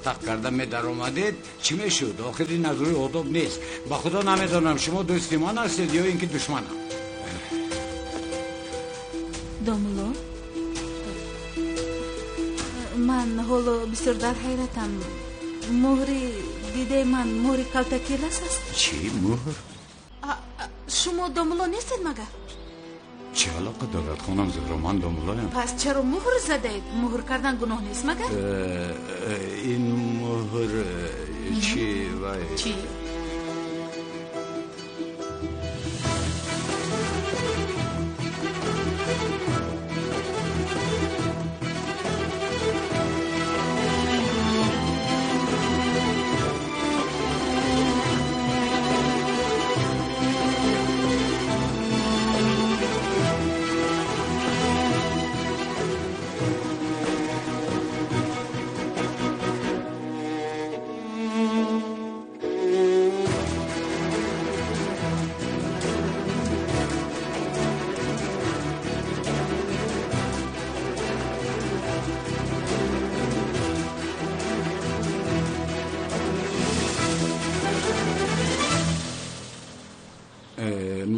тақ карда медаромадед, чӣ мешуд? Охир ин аз рӯи одоб нест. Ба худо намедонам, шумо дӯсти ман ҳастед ё ин ки душманам. Домулло, ман ҳоло бисёр дар ҳайратам. Муҳри дидаи ман муҳри калтакелас аст. Чӣ муҳр? Шумо домулло нестед магар? Чӣ алоқа дорад, хонам Зуҳро? Ман домуллоям. Пас чаро муҳр задаед? Муҳр кардан гуноҳ нест магар? Ин муҳр чӣ вай? Чӣ?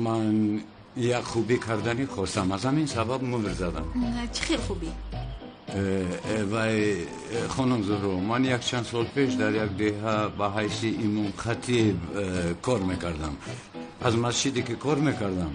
Ман як хубӣ карданӣ хостам, аз ҳамин сабаб муҳр задам. Чӣ хел хубӣ? Вай, хонум Зуҳро, ман якчанд сол пеш дар як деҳа ба ҳайси имомхатиб кор мекардам. Аз масҷиде ки кор мекардам,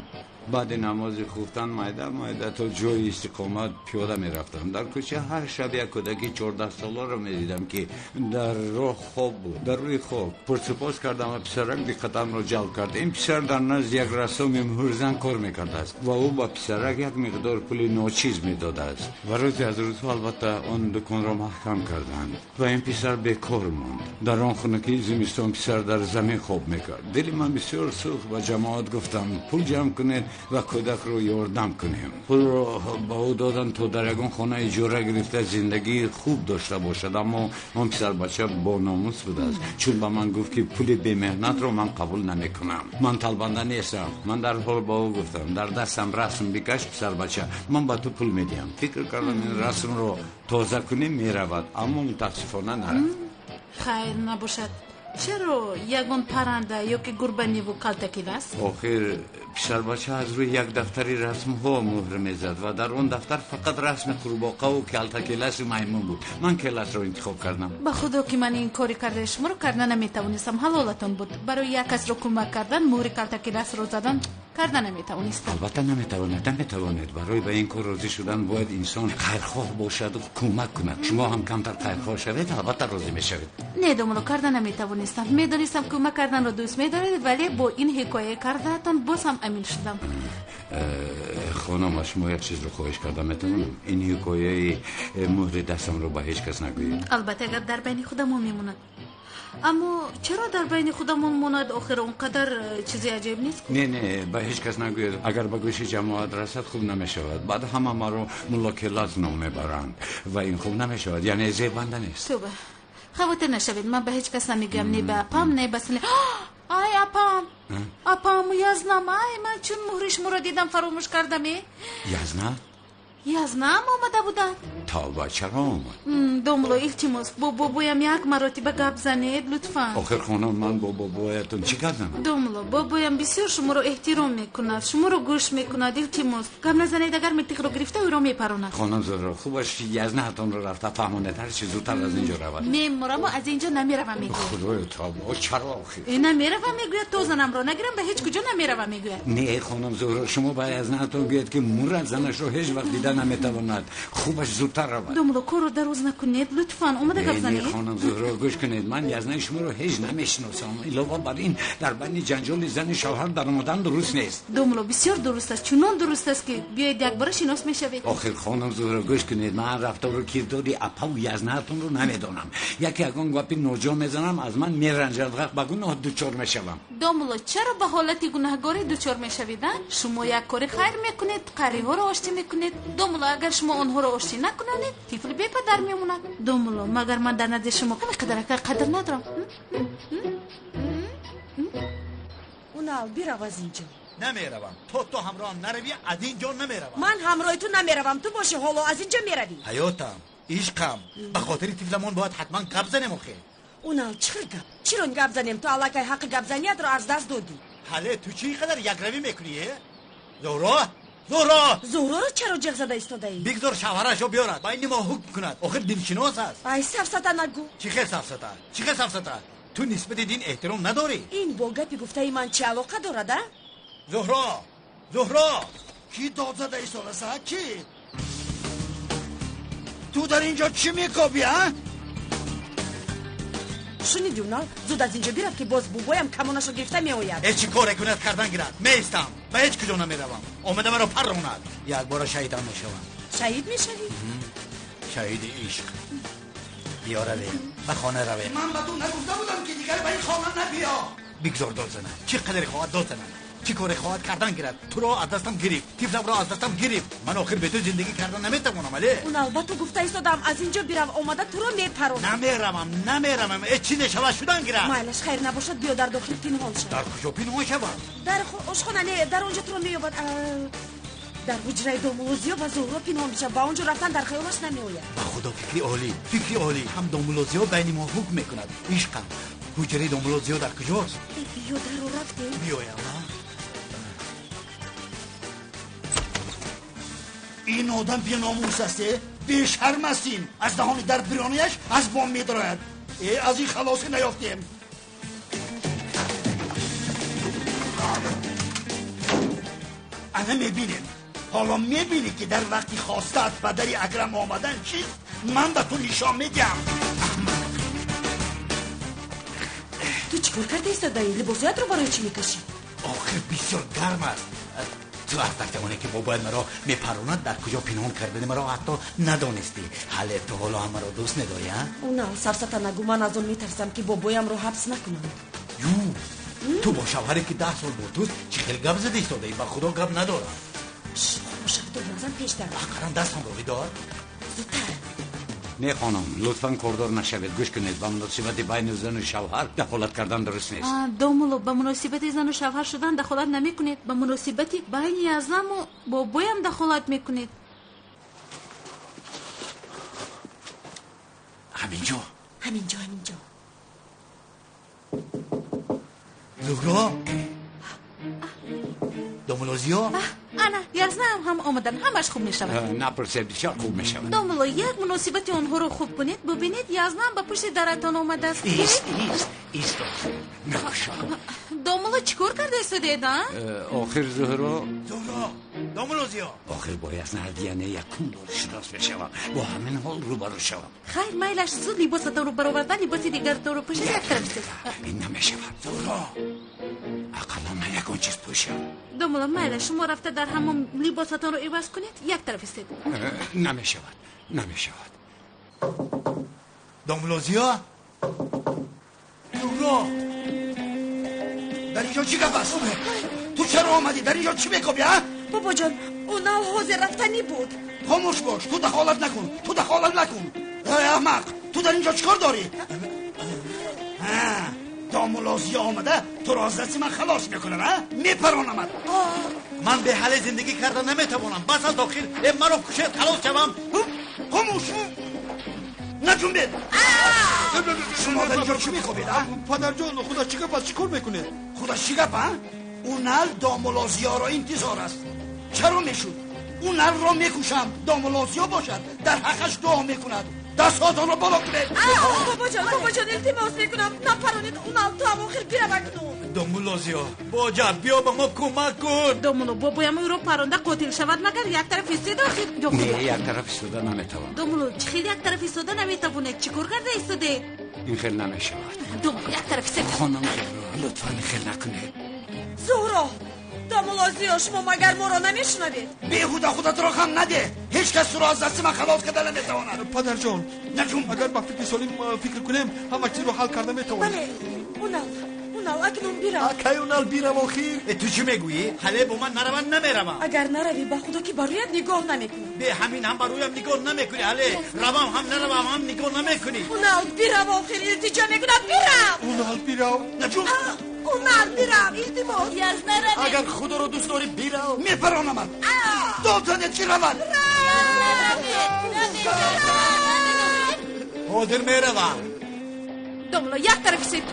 баъди намози хуфтан майда майда то ҷои истиқомат пиёда мерафтам. Дар кӯча ҳар шаб як кӯдаки 14-соларо медидам, ки дар роҳ хоб буд, дар рӯи хок. Пурсупос кардам ва писарак диққатамро ҷалб кард. Ин писар дар назди як рассоми муҳрзан кор мекардааст ва ӯ ба писарак як миқдор пули ночиз медодааст. Ва рӯзе аз рӯзҳо албатта он дуконро маҳкам карданд ва ин писар бекор монд. Дар он хунукии зимистон писар дар замин хоб мекард. Дили ман бисёр сӯхт. Ба ҷамоат гуфтам, пул ҷамъ кунед ва кӯдакро ёрдам кунем. Пулро ба ӯ доданд то дар ягон хона иҷора гирифта зиндагии хуб дошта бошад, аммо он писарбача бономус будааст, чун ба ман гуфт, ки пули бемеҳнатро ман қабул намекунам. Ман талбанда нестам. Ман дарҳол ба ӯ гуфтам, дар дастам расм бикаш, писарбача, ман ба ту пул медиҳам. Фикр кардам, ин расмро тоза кунем, меравад, аммо мутаассифона нарафт. Хайр набошад. Чаро ягон парранда ё ки гурба неву калтакилас? Охир писарбача аз рӯи як дафтари расмҳо муҳр мезад ва дар он дафтар фақат расми қурбоқаву калтакиласу маймун буд. Ман келасро интихоб кардам. Ба худо, ки ман ин кори кардаи шуморо карда наметавонистам. Ҳалолатон буд. Барои як касро кӯмак кардан муҳри калтакиласро задан карда наметавонистам. Албатта наметавонед, наметавонед. Барои ба ин кор розӣ шудан бояд инсон хайрхоҳ бошаду кӯмак кунад. Шумо ҳам камтар хайрхоҳ шавед, албатта розӣ мешавед. Не, домулло, карда наметавонистам. Медонистам, кӯмак карданро дӯст медоред, вале бо ин ҳикоя кардаатон боз ҳам амин шудам. Хонум, аз шумо як чизро хоҳиш карда метавонам? Ин ҳикояи муҳри дастамро ба ҳеҷ кас нагӯед. Албатта, гап дар байни худамон мемонад. Аммо чаро дар байни худамон монад? Охир он қадар чизи аҷиб нест. Не, не, ба ҳеҷ кас нагӯед. Агар ба гӯши ҷамоат расад, хуб намешавад. Баъд ҳама маро мулло Келас ном мебаранд ва ин хуб намешавад, яъне зебанда нест. Тоба, хавотир нашавед, ман ба ҳеҷ кас намегӯям, не ба апам, не ба ай, апам, апам, язнам. Ай, ман чун муҳри шуморо дидам, фаромӯш кардам. Е, Язна? Язнам омада буданд. Тавба, чаро омад? Домулло, илтимос, бо бобоям як маротиба гап занед, лутфан. Охир, хонум, ман бо бобоятон чӣ гап занам? Домулло, бобоям бисёр шуморо эҳтиром мекунад, шуморо гӯш мекунад. Илтимос, гап назанед, агар милтиқро гирифта ӯро мепаронад. Хонум Зуҳро, хубаш язнаатонро рафта фаҳмонед, ҳарчи зудтар аз ин ҷо равад. Мемураму аз ин ҷо намеравам, мегӯяд. Худоё, тавба, чаро охир? Намеравам, мегӯяд, то занамро нагирам, ба ҳеҷ куҷо намеравам, мегӯяд. Не, хонум Зуҳро, шумо ба язнаатон гӯяд, ки мурад, занашро ҳеҷ вақт дида наметавонад. Хубаш зудтар равад. Домулло, корро дароз накунед, лутфан омада гап занед. Хонум Зуҳро, гӯш кунед, ман язнаи шуморо ҳеҷ намешиносам. Илова бар ин, дар байни ҷанҷоли зани шавҳар даромадан дуруст нест. Домулло, бисёр дуруст аст, чунон дуруст аст, ки биёед, якбора шинос мешавед. Охир, хонум Зуҳро, гӯш кунед, ман рафтору кирдори апаву язнаатонро намедонам. Яке ягон гапи ноҷо мезанам, аз ман меранҷад, ба гуноҳ дучор мешавам. Домулло, чаро ба ҳолати гунаҳгорӣ дучор мешавед? Шумо як кори хайр мекунед, қариҳоро оштӣ мекунед. Домулло, агар шумо онҳоро оштӣ накунонед, тифл бепадар мемонад. Домулло, магар ман дар назди шумо каме қадарака қадр надорам? Унал, бирав аз инҷо. Намеравам, то ту ҳамроҳам наравӣ, аз ин ҷо намеравам. Ман ҳамроҳи ту намеравам, ту бошӣ, ҳоло аз инҷо меравӣ. Ҳаётам. Ишқам, ба хотири тифламон бояд ҳатман гап занем охе. Унал, чӣ хел гап? Чиро гап занем? Ту аллакай ҳаққи гапзаниятро аз даст додӣ. Ҳале, ту чӣ қадар якравӣ мекунӣ, э? Зуҳро! Зуҳро! Зуҳроро чаро ҷеғ зада истодаӣ? Бигзор шавҳарашро биёрад, байни мо ҳукм кунад. Охир диншинос аст. Ай, сафсата нагӯ. Чӣ хел сафсата? Чӣ хел сафсата? Ту нисбати дин эҳтиром надорӣ. Ин бо гапи гуфтаи ман чӣ алоқа дорад, а? Зуҳро! Зуҳро! Кӣ дод зада истодааст, а? Кӣ? Ту дар ин ҷо чӣ мекобӣ, а? Шуниди, Унал, зуд аз инҷо бирав, ки боз бобоям камонашро гирифта меояд. Ҳеҷ чӣ коре кунад кардан гирад. Меистам, ба ҳеҷ куҷо намеравам. Омада маро парронад. Якбора шаҳидам мешавам. Шаҳид мешавӣ? Шаҳиди ишқ. Биё равем, ба хона равем. Ман ба ту нагуфта будам, ки дигар ба ин хона набиё. Бигзор дод занад. Чӣ қадаре хоҳад дод занад. Чӣ коре хоҳад кардан гирад. Туро аз дастам гирифт, тифламро аз дастам гирифт. Ман охир бе ту зиндагӣ кардан наметавонам, але? Унал, ба ту гуфта истодам, аз инҷо бирав, омада туро мепаронам. Намеравам, намеравам. Э, чизе шавад шудан гирад. Майлаш, хайр набошад, биё дар дохил пинҳон шав. Дар куҷо пинҳон шавам? Дар ошхона не, дар он ҷо туро меёбад. Дар ҳуҷраи домуллозиё ва Зуҳро пинҳон бишав. Ба он ҷо рафтан дар хаёлаш намеояд. Ба худо, фикри олӣ, фикри олӣ. Ҳам домуллозиё байни мо ҳукм мекунад. Ишқам, ҳуҷраи домуллозиё дар куҷост? Биё, даро рафтем. Биёям, а? Ин одам беномус аст, э? Бешарм аст ин. Аз даҳони дар бирониаш аз бом медарояд. Э, аз ин халосӣ наёфтем. Ана мебинем. Ҳоло мебинӣ, ки дар вақти хостаат ба дари Акрам омадан чист, ман ба ту нишон медиҳам. Ту чӣ кор карда истодаӣ? Либосҳоятро барои чӣ мекашӣ? Охир бисёр гарм аст. Ту аз тарси оне, ки бобоят маро мепаронад, дар куҷо пинҳон кардани маро ҳатто надонистӣ. Ҳале, ту ҳоло ҳам маро дӯст медорӣ, а? Унал, сафсата нагӯ. Ман аз он метарсам, ки бобоямро ҳабс накунанд. Ю, ту бо шавҳаре, ки 10 сол бо туст, чӣ хел гап зада истодаӣ? Ба худо, гап надорам. Хомӯш, дод назан, пеш дар. Ақаллан дастамро бидор. Зудтар. Не, хонум, лутфан кордор нашавед. Гӯш кунед, ба муносибати байни зану шавҳар дахолат кардан дуруст нест. Домулло, ба муносибати зану шавҳар шудан дахолат намекунед, ба муносибати байни Язламу бобоям дахолат мекунед. Ҳаминҷо. Ҳаминҷо, ҳаминҷо. Зуҳро, домуллозиё. Ана Язлам ҳам омадан, ҳамаш хуб мешавад. Напурсед, бисёр хуб мешавад. Домулло, як муносибати онҳоро хуб кунед, бубинед, Язлам ба пушти даратон омадааст. Ист, ист, ист, накушо. Домулло, чӣ кор карда истодед, а? Охир Зуҳро. Зуҳро, домуллозиё. Охир бо Язнад яъне якум бор шинос мешавам, бо ҳамин ҳол рӯбарӯ шавам. Хайр, майлаш, зуд либосатонро бароварда, либоси дигаратонро пӯшед, як тараф истед. Ин намешавад, Зуҳро. Ақаллан ман ягон чиз пӯшам. Домулло, майла, шумо рафта дар ҳамон либосатонро иваз кунед, як тараф истед. Намешавад, намешавад. Домуллозиё, Зуҳро. Дар инҷо чӣ гап аст? Ту чаро омадӣ? Дар инҷо чӣ мекобӣ, а? Бобоҷон, Унал ҳозир рафтанӣ буд. Хомӯш бош, ту дахолат накун, ту дахолат накун. Эй аҳмақ, ту дар инҷо чӣ кор дорӣ? Домуллозиё омада туро аз дасти ман халос мекунад, а? Мепаронамад. Ман беҳале зиндагӣ карда наметавонам. Бас аз охир, э, маро кушед, халос шавам. Хомӯш, наҷунбед. Шумо дар инҷо чӣ мекобед, а? Падарҷон, худо, чӣ гап аст? Чӣ кор мекунед? Худо, чӣ гап, а? Унал домуллозиёро интизор аст. Чаро мешуд? Уналро мекушам, домуллозиё бошад дар ҳаққаш дуо мекунад. Дастҳоятонро боло кунед. Бобоҷон, бобоҷон, илтимос мекунам, напаронед. Унал, ту ҳам охир бирав акнун. Домуллозиё, боҷа, биё, ба мо кӯмак кун. Домулло, бобоям ӯро паронда қотил шавад, магар як тараф истед охир. Не, як тараф истода наметавонам. Домулло, чӣ хел як тараф истода наметавонед? Чӣ кор карда истодед? Ин хел намешавад. Домулло, як тараф истед. Хонум Зуҳро, лутфан хел накунед. Зуҳро, домуллозиё, шумо магар моро намешунавед? Беҳуда худатро ғам надеҳ. Ҳеҷ кас туро аз дасти ман халос карда наметавонад. Падарҷон, наҷум. Агар ба фикри солим фикр кунем, ҳама чизро ҳал карда метавонем. Бале, Унал, Унал, акнун бирав. Акай Унал, бирав охир. Э, ту чӣ мегӯӣ? Ҳале, бо ман наравам, намеравам. Агар наравӣ, ба худо, ки ба рӯят нигоҳ намекунам. Бе ҳамин ҳам ба рӯям нигоҳ намекунӣ. Ҳале, равам ҳам, наравам ҳам нигоҳ намекунӣ. Унал, бирав охир, илтиҷо мекунам, бирав. Унал, бирав. Наҷум. Унал, бирав, илтимос. Язна, равед. Агар худоро дӯст дорӣ, бирав. Мепаронамад. Дод занед, ки равад. Равед, равед. Ҳозир меравам. Домулло, як тараф истед.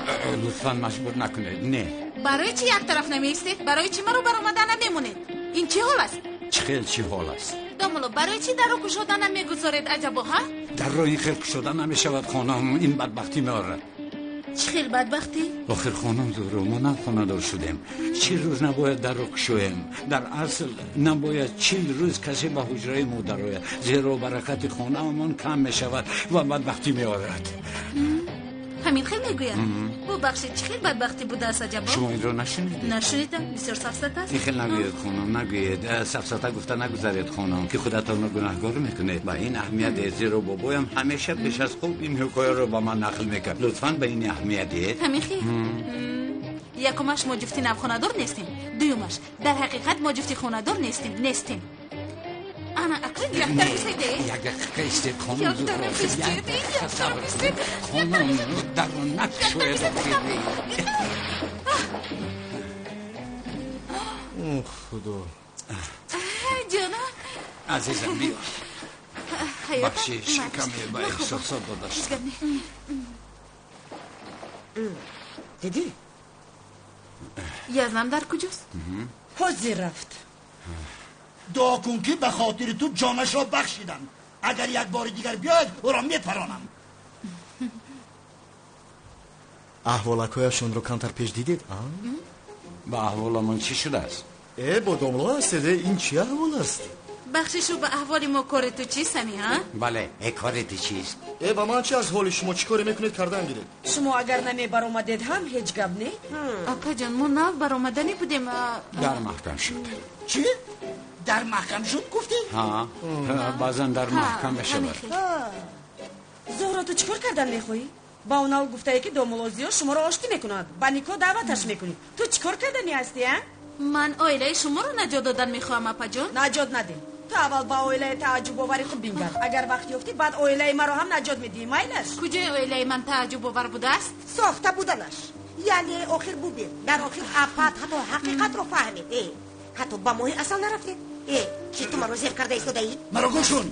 Лутфан маҷбур накунед. Не. Барои чӣ як тараф намеистед? Барои чӣ маро баромада намемонед? Ин чӣ ҳол аст? Чӣ хел чӣ ҳол аст? Домулло, барои чӣ дарро кушода намегузоред, аҷабо, ҳа? Дарро ин хел кушода намешавад, хонум, ин бадбахтӣ меорад. Чӣ хел бадбахтӣ? Охир хонум Зуҳро, мо нав хонадор шудем. 40 рӯз набояд дарро кушоем. Дар асл набояд 40 рӯз касе ба ҳуҷраи мо дарояд, зеро баракати хонаамон кам мешавад ва бадбахтӣ меорад. Ҳамин хел мегӯяд? Бубахшед, чӣ хел бадбахтӣ будааст, аҷабо? Шумо инро нашунидед? Нашунидам, бисёр сафсата аст. Ин хел нагӯед, хонум, нагӯед. Сафсата гуфта нагузаред, хонум, ки худатонро гунаҳгор мекунед. Ба ин аҳамият диҳед, зеро бобоям ҳамеша пеш аз хоб ин ҳикояро ба ман нақл мекард. Лутфан ба ин аҳамият диҳед. Ҳамин хел? Якумаш, мо ҷуфти навхонадор нестем. Дуюмаш, дар ҳақиқат мо ҷуфти хонадор нестем, нестем. Ана, акнун як тараф истед. Як дақиқа истед, хонум Зуҳро. Як дақиқа сабр кунед. Хонум, дарро накушоед, охир. О, Худо. Ҷонам. Азизам, биё. Бахшиш, каме ба эҳсосот дода шудам. Дидӣ? Язнам дар куҷост? Ҳозир рафт. Дуо кун, ки ба хотири ту ҷонашро бахшидам. Агар як бори дигар биёяд, ӯро мепаронам. Аҳволакҳояшонро камтар пеш дидед, а? Ба аҳволамон чӣ шудааст? Бо домло ҳастед, ин чӣ аҳвол аст? Бахшишу, ба аҳволи мо кори ту чист, Сами, ҳа? Бале, кори ту чист? Ба ман чӣ аз ҳоли шумо? Чӣ коре мекунед, кардан гиред? Шумо агар намебаромадед ҳам ҳеҷ гап не? Апаҷон, мо нав баромаданӣ будем. Дар маҳкам шуд. Чӣ? Дар маҳкам шуд, гуфтӣ? Ҳа, баъзан дар маҳкам мешавад. Зуҳро, ту чӣ кор кардан мехоҳӣ? Ба онал гуфтае, ки домулло Зиё шуморо оштӣ мекунад, ба никоҳ даъваташ мекунӣ. Ту чӣ кор карданӣ ҳастӣ, а? Ман оилаи шуморо наҷот додан мехоҳам, апаҷон. Наҷот надем. Ту аввал ба оилаи тааҷҷубовари худ бингар. Агар вақт ёфтӣ, баъд оилаи маро ҳам наҷот медиҳӣ, майлаш? Куҷои оилаи ман тааҷҷубовар будааст? Сохта буданаш. Яъне охир бубин, дар охир апат ҳатто ҳақиқатро фаҳмид. Ҳатто ба моҳи асал нарафтед. Чӣ ту маро зер карда истодаӣ? Маро гӯш кун,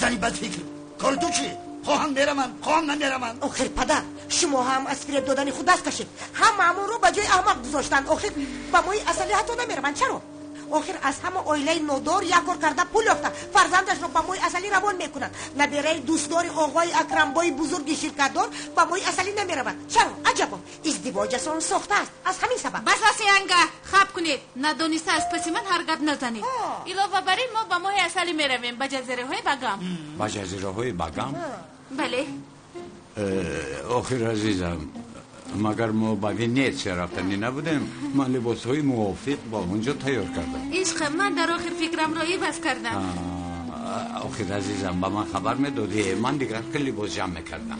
зани бадфикр. Кори ту чӣ? Хоҳам мераванд, хоҳам намераванд. Охир падар, шумо ҳам аз фиреб додани худ даст кашед. Ҳамаамонро ба ҷои аҳмақ гузоштанд. Охир ба моҳи асалӣ ҳатто намераванд. Чаро? Охир аз ҳама оилаи нодор як кор карда пул ёфта фарзандашро ба моҳи асалӣ равон мекунад. Набераи дӯстдори оғои Акрамбои бузурги ширкатдор ба моҳи асалӣ намеравад. Чаро? Аҷабо, издивоҷашон сохта аст аз ҳамин сабаб. Бас янга, хаб кунед. Надониста аз паси ман ҳар гап назанед. Илова бар ин, мо ба моҳи асалӣ меравем, ба ҷазираҳои Багам. Ба ҷазираҳои Багам? Бале. Охир азизам, магар мо ба Венетсия рафтанӣ набудем? Ман либосҳои мувофиқ ба он ҷо тайёр кардам. Ишқ, ман дар охир фикрамро иваз кардам. Охир азизам, ба ман хабар медодӣ, ман дигар ки либос ҷамъ мекардам.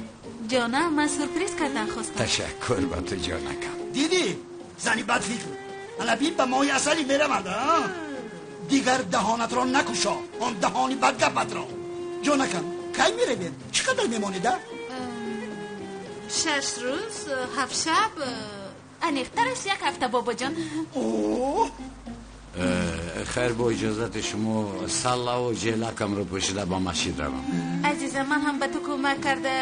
Ҷонам, ман сюрприз кардан хостам. Ташаккур ба ту, ҷонакам. Дидӣ, зани бадфикр, ана бин, ба моҳи асалӣ мераванд. Дигар даҳонатро накушо, он даҳони бадгапатро. Ҷонакам, кай меравед? Чӣ қадар мемонед, а? 6 рӯз, 7 шаб, аниқтараш як ҳафта, бобоҷон. Хайр, бо иҷозати шумо саллаву ҷелакамро пӯшида ба масҷид равам. Азизам, ман ҳам ба ту кӯмак карда,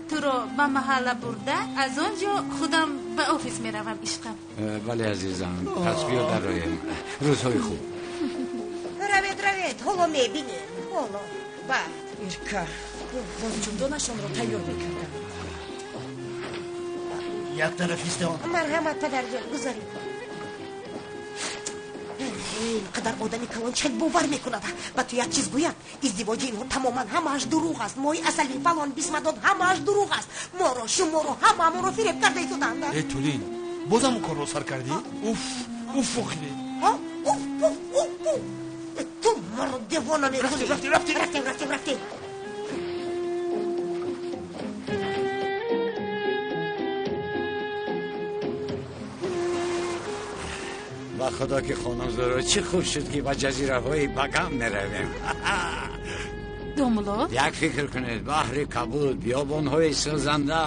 туро ба маҳалла бурда, аз он ҷо худам ба офис меравам, ишқам. Бале, азизам, пас биё дароем. Рӯзҳои хуб. Равед, равед, ҳоло мебинем. Ҳоло баъд. Ирка, боз чумдонашонро тайёр мекардам. Як тараф исто. Марҳамат, падарҷон, гузаред. Ин қадар одами калон чӣ хел бовар мекунад? Ба ту як чиз гӯям, издивоҷи инҳо тамоман ҳамааш дурӯғ аст. Моҳи асали, фалон, бисмадон ҳамааш дурӯғ аст. Моро, шуморо, ҳамаамонро фиреб карда истоданд. Э, Тулин, бозам корро сар кардӣ? Уф, уф, охире. Уф, уф, уф, уф. Ту маро девона мекунӣ. Рафтем, рафтем, рафтем, рафтем, рафтем. Ба худо ки хонум Зуҳро, чӣ хуб шуд, ки ба ҷазираҳои Багам меравем. Домулло, як фикр кунед, баҳри кабуд, биёбонҳои сӯзанда,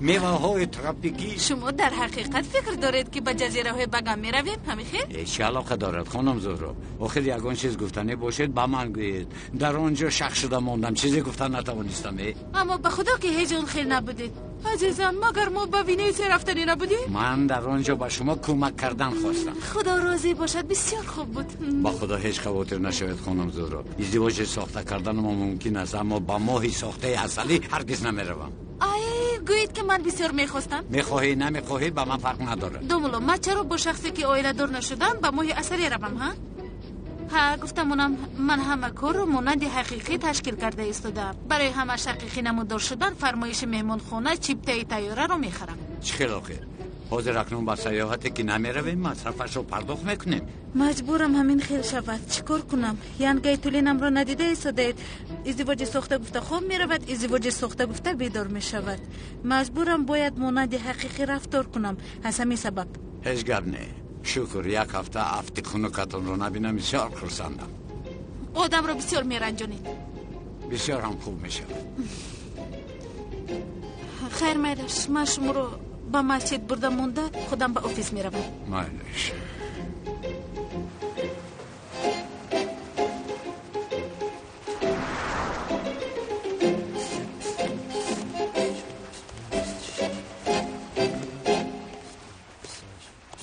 меваҳои тропикӣ. Шумо дар ҳақиқат фикр доред, ки ба ҷазираҳои Багам меравем, ҳамин хел? Чӣ алоқа дорад, хонум Зуҳро? Охир ягон чиз гуфтанӣ бошед, ба ман гӯед. Дар он ҷо шах шуда мондам, чизе гуфта натавонистам. Аммо ба худо ки ҳеҷ он хел набудед. Азизам, магар мо ба Венесия рафтанӣ набудем? Ман дар он ҷо ба шумо кӯмак кардан хостам. Худо розӣ бошад, бисёр хуб буд. Ба худо ҳеҷ хавотир нашавед, хонум Зуҳро. Издивоҷи сохта кардани мо мумкин аст, аммо ба моҳи сохтаи асалӣ ҳаргиз намеравам. Ай, гӯед ки ман бисёр мехостам. Мехоҳӣ, намехоҳӣ, ба ман фарқ надорад. Домулло, ман чаро бо шахсе ки оиладор нашудам ба моҳи асалӣ равам, ҳа? Ҳа, гуфтамонам, ман ҳама корро монанди ҳақиқӣ ташкил карда истодаам. Барои ҳамаш ҳақиқӣ намудор шудан фармоиши меҳмонхона чиптаи тайёраро мехарам. Чӣ хел охир? Ҳозир акнун ба сайёҳате ки намеравем, масрафашро пардохт мекунем. Маҷбурам ҳамин хел шавад. Чӣ кор кунам? Янгаи тулинамро надида истодаед. Издивоҷи сохта гуфта хоб меравад, издивоҷи сохта гуфта бедор мешавад. Маҷбурам бояд монанди ҳақиқӣ рафтор кунам. Аз ҳамин сабаб. Ҳеҷ гап не. Шукр, як ҳафта афти хунукатонро набинам, бисёр хурсандам. Одамро бисёр меранҷонед. Бисёр ҳам хуб мешавад. Хайр, майлаш, ман шуморо ба масҷид бурда монда, худам ба офис меравам. Майлаш.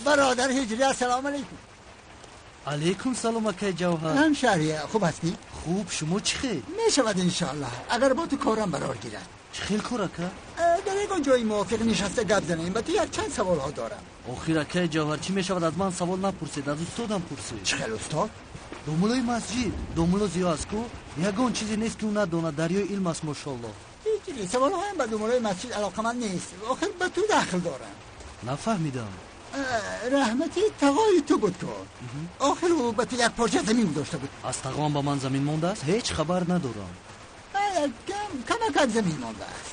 برادر هجری، السلام علیکم. علیکم سلام اکای جوهر. همشهری خوب هستی؟ خوب، شما چی خیل؟ میشود انشالله اگر با تو کارم برار گیرد. چی خیل کار اکا؟ در یکان جای موافق نشسته گپ زنیم. با تو یک چند سوال ها دارم. آخر اکای جوهر چی میشود از من سوال نپرسید، از استادم پرسید. چی خیل استاد؟ домулои масҷид, домуло зиё аст ку, ягон чизе нест ки ӯ надонад, дарёи илм аст мошалло. ҳеҷ савол ҳаям ба домулои масҷид алоқаманд нест. Охир ба ту дахл дорам. Нафаҳмидам. Раҳмати тағои ту буд ку. Охир ӯ ба ту як порча замин гузошта буд. Аз тағоам ба ман замин мондааст? Ҳеҷ хабар надорам. Камакак замин мондааст.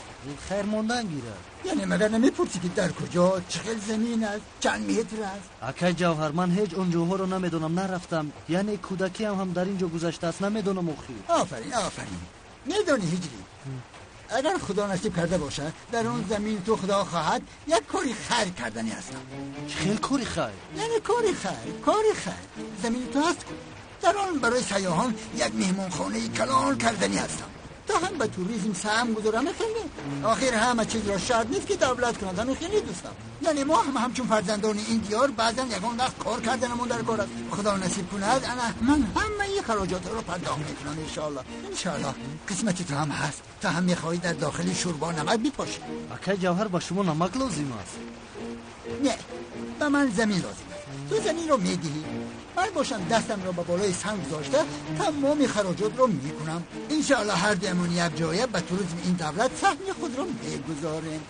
Хайр мондан гирад. Яъне магар намепурсӣ ки дар куҷо, чӣ хел замин аст, чанд метр аст? Акай Ҷавҳар, ман ҳеҷ он ҷоҳоро намедонам, нарафтам. Яъне кӯдакиам ҳам дар ин ҷо гузаштааст, намедонам охир. Офарин, офарин. Медонӣ ҳиҷрӣ, агар худо насиб карда бошад, дар он замин ту худо хоҳад як кори хайр кардани ҳастам. Чӣ хел кори хайр? Яъне кори хайр, кори хайр. Замини ту ҳаст ку. Дар он барои сайёҳон як меҳмонхонаи калон кардани ҳастам. То ҳам ба туризм саҳм гузорам. Хеле охир ҳама чизро шарт нест ки давлат кунад. Ҳамин хеле дӯстам. Яъне мо ҳам ҳамчун фарзандони ин диёр баъзан ягон вақт кор карданамон дар кор аст. Худо насиб кунад, ана ман ҳамаи хароҷотҳоро пардохт мекунам иншоалло. Иншоалло қисмати ту ҳам ҳаст. Ту ҳам мехоҳӣ дар дохили шӯрбо намак бипошӣ. Акай Ҷавҳар, ба шумо намак лозим аст? Не, ба ман замин лозим аст. Ту заминро медиҳӣ, ман бошам дастамро ба болои санг гузошта тамоми хароҷотро мекунам. Иншоалло ҳар дуямон як ҷоя ба туризми ин давлат саҳми худро мегузорем.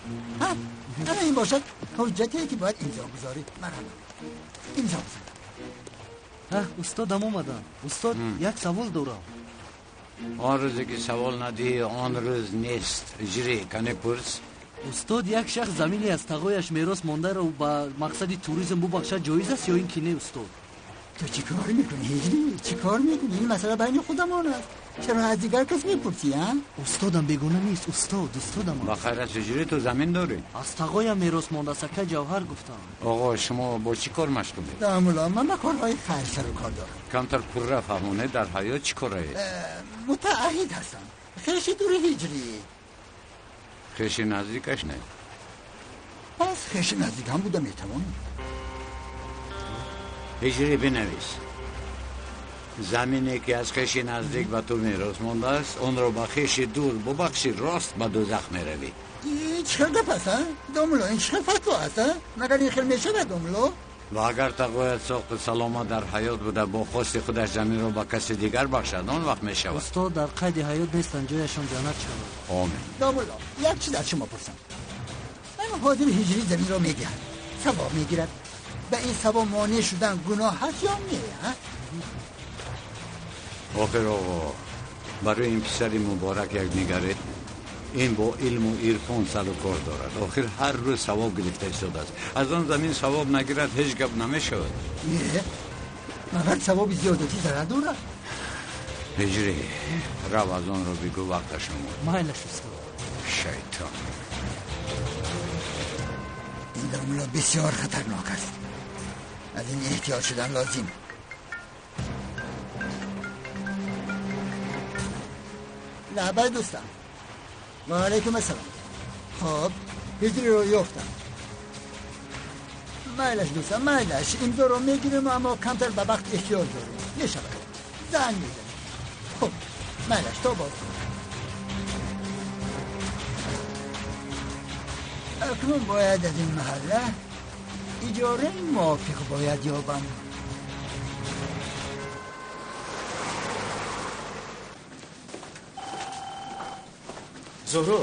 Ана ин бошад ҳуҷҷате ки бояд имзо гузорӣ. Марҳамат, имзо гузор. Устодам омадам. Устод, як савол дорам. Он рӯзе ки савол надиҳӣ, он рӯз нест. Ҳиҷрӣ, кане пурс. Устод, як шахс замине аз тағояш мерос мондаро ба мақсади туризм бубахшад ҷоиз аст ё ин ки не, устод? Ту чӣ кор мекунӣ ҳиҷрӣ? Чӣ кор мекунӣ? Ин масъала байни худамон аст. Чаро аз дигар кас мепурсӣ, а? Устодам бегона нест, устод, устодам аст. Ба хайр аст ҳиҷрӣ, ту замин дорӣ? Аз тағоям мерос мондааст, акай Ҷавҳар гуфтам. Оғо, шумо бо чӣ кор машғулед? Домулло, ман ба корҳои хайр сару кор дорам. Камтар пурра фаҳмонед, дар ҳаёт чӣ кораед? Мутаъаҳид ҳастам. Хеши дури ҳиҷрӣ. Хеши наздикаш не? Пас хеши наздик ҳам буда метавонем. Ҳиҷрӣ, бинавис. Замине ки аз хеши наздик ба ту мерос мондааст, онро ба хеши дур бубахшӣ, рост ба дӯзах меравӣ. Чӣ хел гап аст, а? Домулло, ин чӣ хел фатво аст, а? Магар ин хел мешавад, домулло? Ва агар тағоят сохту саломат дар ҳаёт буда, бо хости худаш заминро ба каси дигар бахшад, он вақт мешавад. Устод, дар қайди ҳаёт нестанд, ҷояшон ҷаннат шавад. Омин. Домулло, як чиз аз шумо пурсам. Ман ҳозир ҳиҷрӣ заминро медиҳам, савоб мегирад. Ба ин савоб монеъ шудан гуноҳ ҳаст ё не, а? Охир оғо, барои ин писари муборак як нигаред. Ин бо илму ирфон сару кор дорад. Охир ҳар рӯз савоб гирифта истодааст. Аз он замин савоб нагирад, ҳеҷ гап намешавад. Не, магар савоби зиёдатӣ зарар дорад? Ҳиҷрӣ, рав аз онро бигӯ, вақташ омад. Майлаш устод. Шайтон. Ин домла бисёр хатарнок аст. Аз ин эҳтиёт шудан лозим. Лабай дӯстам. Ва алайкум ассалом. Хоб, ҳиҷриро ёфтам. Майлаш дӯстам, майлаш. Имзоро мегирем, аммо камтар ба вақт эҳтиёҷ дорем. Мешавад. Занг мезанем. Хуб, майлаш, то боз. Акнун бояд аз ин маҳалла иҷораи мувофиқ бояд ёбам. Зуҳро,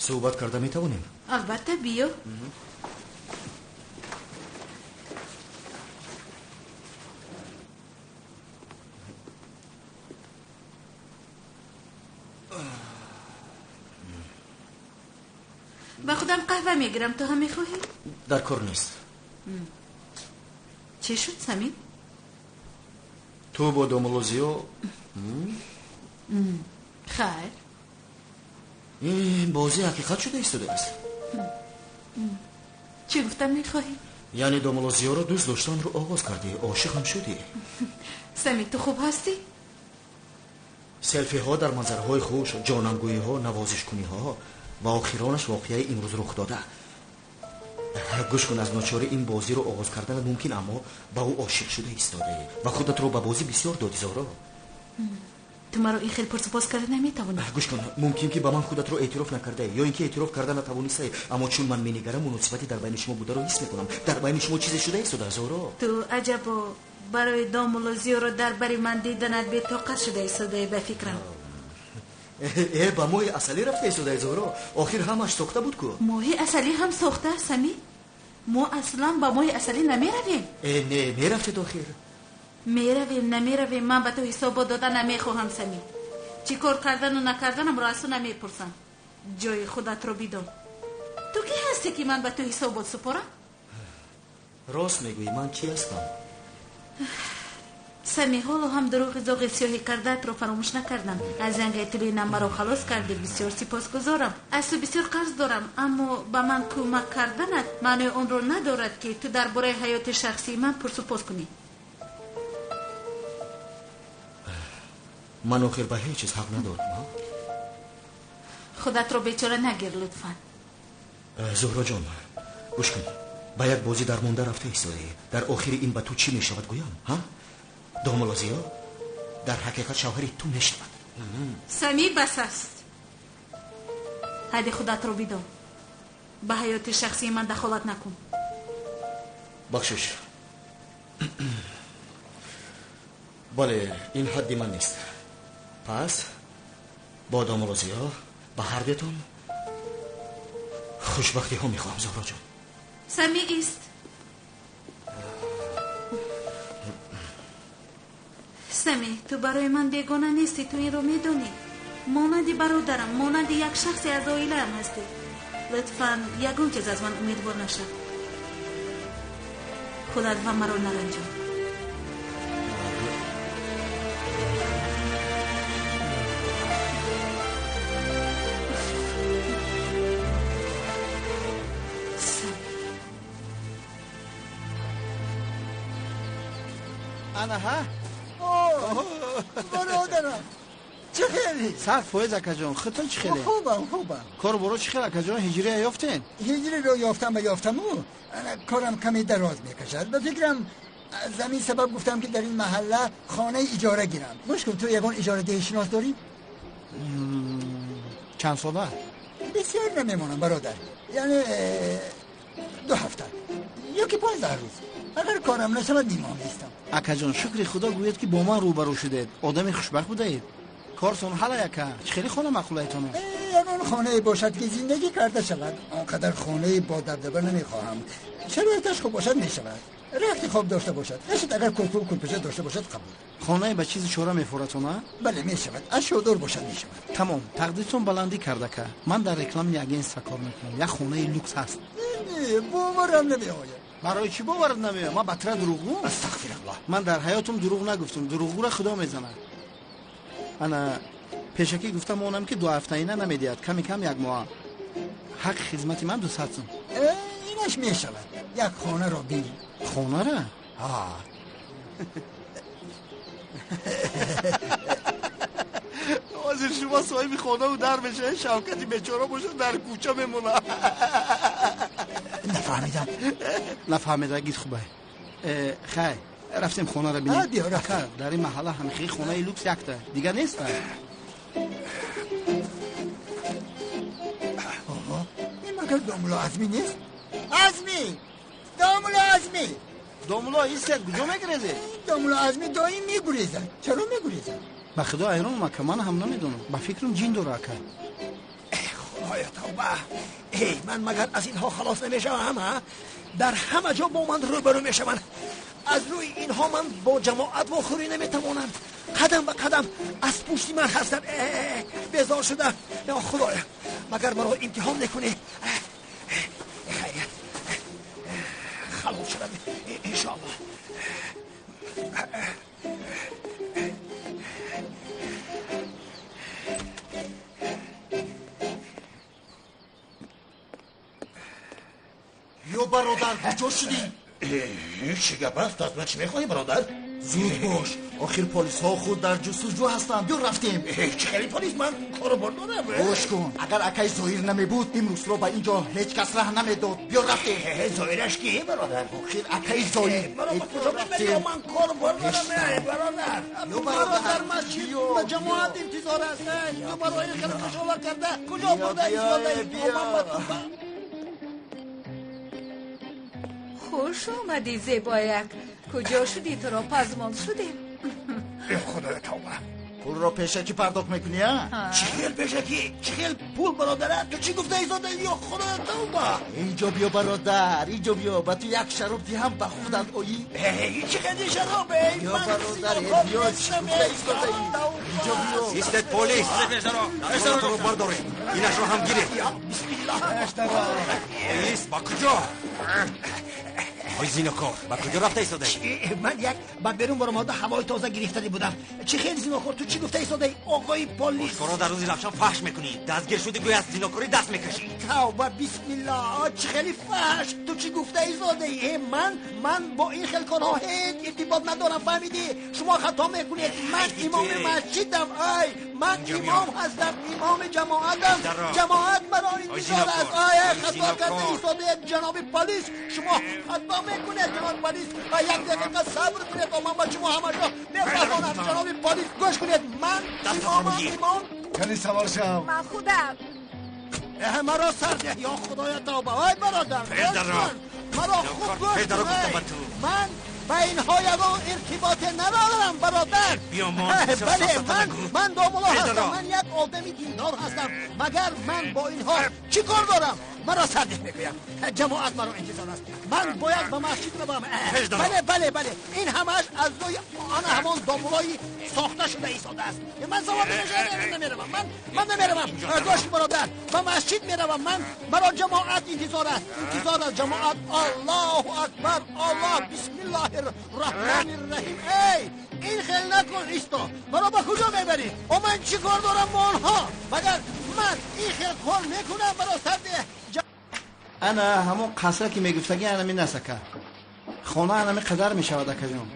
суҳбат карда метавонем? Албатта, биё. Ба худам қаҳва мегирам, ту ҳам мехоҳӣ? Дар кор нест. Чӣ шуд, Самин? Ту бо домулло Зиё? Хайр. Ин бозӣ ҳақиқат шуда истодааст. Чӣ гуфтам мехоҳӣ? Яъне домулло Зиёро дӯст доштанро оғоз кардӣ, ошиқ ҳам шудӣ. Самин, ту хуб ҳастӣ? Селфиҳо дар манзараҳои хуш, ҷонамгӯиҳо, навозишкуниҳо ва охиронаш воқеаи имрӯз рух дода. Гӯш кун, аз ночорӣ ин бозиро оғоз карданат мумкин, аммо ба ӯ ошиқ шуда истодаӣ ва худатро ба бозӣ бисёр додӣ, Зоҳро. Ту маро ин хел пурсупос карда наметавонӣ. Гӯш кун, мумкин ки ба ман худатро эътироф накардаӣ ё ин ки эътироф карда натавонистаӣ, аммо чун ман менигарам, муносибате дар байни шумо бударо ҳис мекунам. Дар байни шумо чизе шуда истода, Зоҳро. Ту аҷабо барои домулло Зиёро дар бари ман диданат бетоқат шуда истодаӣ, ба фикрам. Ба моҳи асалӣ рафта истодаи, Зоҳро. Охир ҳамаш сохта буд ку. Моҳи асалӣ ҳам сохта, Самӣ? Мо аслан ба моҳи асалӣ намеравем. Не, мерафтед охир. Меравем, намеравем, ман ба ту ҳисобот дода намехоҳам, Самӣ. Чӣ кор кардану накарданамро аз ту намепурсам. Ҷои худатро бидон. Ту кӣ ҳастӣ, ки ман ба ту ҳисобот супорам? Рост мегӯӣ, ман кӣ ҳастам? Сами, ҳоло ҳам дурӯғи зоғи сиёҳӣ кардаатро фаромӯш накардам. Аз янгаи тӯлина маро халос кардӣ, бисёр сипосгузорам. Аз ту бисёр қарз дорам, аммо ба ман кӯмак карданат маънои онро надорад, ки ту дар бораи ҳаёти шахсии ман пурсупос кунӣ. Ман охир ба ҳеҷ чиз ҳақ надорам. Худатро бечора нагир, лутфан. Зуҳроҷон, гӯш кун, ба як бозӣ дармонда рафта истодаӣ. Дар охири ин ба ту чӣ мешавад гӯям, ҳа? Домулло Зиё дар ҳақиқат шавҳари ту мешавад. Сами, бас аст. Ҳадди худатро бидон. Ба ҳаёти шахсии ман дахолат накун. Бахшиш. Бале, ин ҳадди ман нест. Пас бо домулло Зиё ба ҳардуятон хушбахтиҳо мехоҳам, Зуҳроҷон. Сами, ист. Сами, ту барои ман бегона нестӣ, ту инро медонӣ. Монанди бародарам, монанди як шахсе аз оилаам ҳастӣ. Лутфан ягон чиз аз ман умедвор нашав. Худат ва маро наранҷон. Анаҳа? Бародарам, чӣ хеле? Сахт фоиз, акаҷон. Худтон чӣ хеле? Хубам, хубам. Кор боро чӣ хел, акаҷон? Ҳиҷрия ёфтен? Ҳиҷриро ёфтам ва ёфтаму корам каме дароз мекашад. Ба фикрам, аз ҳамин сабаб гуфтам, ки дар ин маҳалла хонаи иҷора гирам. Гӯш кун, ту ягон иҷорадиҳӣ шинос дорӣ? Чанд сола? Бисёр намемонам, бародар. Яъне 2 ҳафта ё ки 15 рӯз. Агар корам нашавад, нимон меистам. Акаҷон, шукри худо гӯед, ки бо ман рӯбарӯ шудед. Одами хушбахт будаед. Кортон ҳалай, ака. Чӣ хеле хона маъқулайтон? Ягон хонае бошад, ки зиндагӣ карда шавад. Он қадар хонаи бо дабдаба намехоҳам. Шароиташ хуб бошад, мешавад. Рахти хоб дошта бошад. Нашуд, агар курпу курпача дошта бошад, қабул. Хонае ба чизи чора мефоратон, а? Бале, мешавад. Ашёдор бошад, мешавад. Тамом, тақдиртон баландӣ кард, ака. Ман дар рекламни агентство кор мекунам. Як хонаи люкс ҳаст. Не, боварам намеояд. Барои чӣ боварат намеояд? Ман ба тира дурӯғгӯ? Астағфируллоҳ. Ман дар ҳаётам дурӯғ нагуфтам. Дурӯғгӯра Худо мезанад. Ана пешакӣ гуфтам онам ки 2 ҳафтаина намедиҳад, ками кам 1 моҳ. Ҳаққи хизмати ман 200 сум. Инаш мешавад. Як хонаро бин. Хонара? Ҳа. Ҳозир шумо соҳиби хонаву дар мешавед, Шавкати бечора бошад дар кӯча мемонад. Нафаҳмидам. Нафаҳмида гид хубай. Хай, рафтем хонаро бинем. Биё, рафтем. Дар ин маҳалла ҳамихи хонаи люкс якта, дигар нест. Ин магар домулло Азмӣ нест? Азмӣ! Домулло Азмӣ! Домулло истед, куҷо мегурезед? Домулло Азмӣ доим мегурезад. Чаро мегурезад? Ба худо ҳайронам ака, ман ҳам намедонам. Ба фикрам ҷин дора ака. Худоё тавба! Эй, ман магар аз инҳо халос намешавам, ҳа? Дар ҳама ҷо бо ман рӯбарӯ мешаванд. Аз рӯи инҳо ман бо ҷамоат вохӯрӣ наметавонам. Қадам ба қадам аз пушти ман ҳастанд. Безор шудам. Ё Худоё, магар маро имтиҳон мекунӣ? Хайрият, халос шудам иншоаллоҳ. Ё бародар, куҷо шудӣ? Чӣ гап аст? Аз ман чӣ мехоҳӣ, бародар? Зуд бош, охир полисҳо худ дар ҷустуҷӯ ҳастанд. Биё рафтем. Чӣ хели полис? Ман кору бор дорам. Гӯш кун, агар акаи Зоҳир намебуд, имрӯзро ба ин ҷо ҳеҷ кас раҳ намедод. Биё рафтем. Зоҳираш ки, бародар? Охир акаи Зоҳир. Маро ба куҷо мебарӣ? Ман кору бор дорам, бародар. Бародар, масҷид ба ҷамоат интизор аст. Ту барои хеле кушола карда куҷо бурда истодаӣ? Хуш омадӣ, зебояк. Куҷо шудӣ? Туро пазмон шудем. Худоё тавба! Пулро пешакӣ пардохт мекунӣ, а? Чӣ хел пешакӣ? Чӣ хел пул, бародара? Ту чӣ гуфта истодаӣ? Ё Худоё тавба! Инҷо биё, бародар, инҷо биё. Ба ту як шароб диҳам, ба худат оӣ. Чӣ хели шароб? Биё, бародар, биё, чӣ гуфта истодаӣ? Инҷо биё. Истед, полис! Туро бардоред, инашро ҳам гиред. Бисмиллоҳ. Полис, ба куҷо? Ой зинокор, ба куҷо рафта истодаӣ? Ман як ба берун баромада ҳавои тоза гирифтанӣ будам. Чӣ хел зинокор? Ту чӣ гуфта истодаӣ, оғои полис? Ошкоро дар рӯзи равшан фаҳш мекунӣ. Дастгир шудӣ, гӯя аз зинокорӣ даст мекашӣ. Тавба, бисмиллоҳ! Чӣ хели фаҳш? Ту чӣ гуфта истодаӣ? Ман бо ин хел корҳо ҳеҷ иртибот надорам, фаҳмидӣ? Шумо хато мекунед. Ман имоми масҷидам. Ай, ман имом ҳастам, имоми ҷамоатам. Ҷамоат маро интизор аст. Ай, хато карда истодаед, ҷаноби полис. Шумо хато мекунед, ҷаноби полис. Ва як дақиқа сабр кунед, то ман ба шумо ҳамаро мефаҳмонам. Ҷаноби полис, гӯш кунед, ман имомам, имом. Кани савор шав. Ман худам. Маро сар деҳ, ё Худоё тавба. Ай бародар, гӯш кун, маро хуб гӯш кун. Ман ба инҳо ягон иртиботе надорам, бародар. Бале, ман домулло ҳастам, ман як одами диндор ҳастам. Магар ман бо инҳо чӣ кор дорам? Маро сардеҳ мегӯям. Ҷамоат маро интизор аст. Ман бояд ба масҷид равам. Бале, бале, бале. Ин ҳамааш аз рӯи ана ҳамон домуллои сохта шуда истодааст. Ман савоб намеравам. Ман намеравам. Гӯш бародар, ба масҷид меравам. Ман маро ҷамоат интизор аст. Интизор аст ҷамоат. Аллоҳу акбар, Аллоҳ, бисмиллоҳир раҳмонир раҳим. Эй, ин хел накун, исто. Маро ба куҷо мебарӣ? О, ман чӣ кор дорам бо онҳо? Магар ман ин хел кор мекунам? Маро сардеҳ. Ана ҳамон қасра ки мегуфтагӣ анами нест, ака. Хона анами қадар мешавад, акаҷон.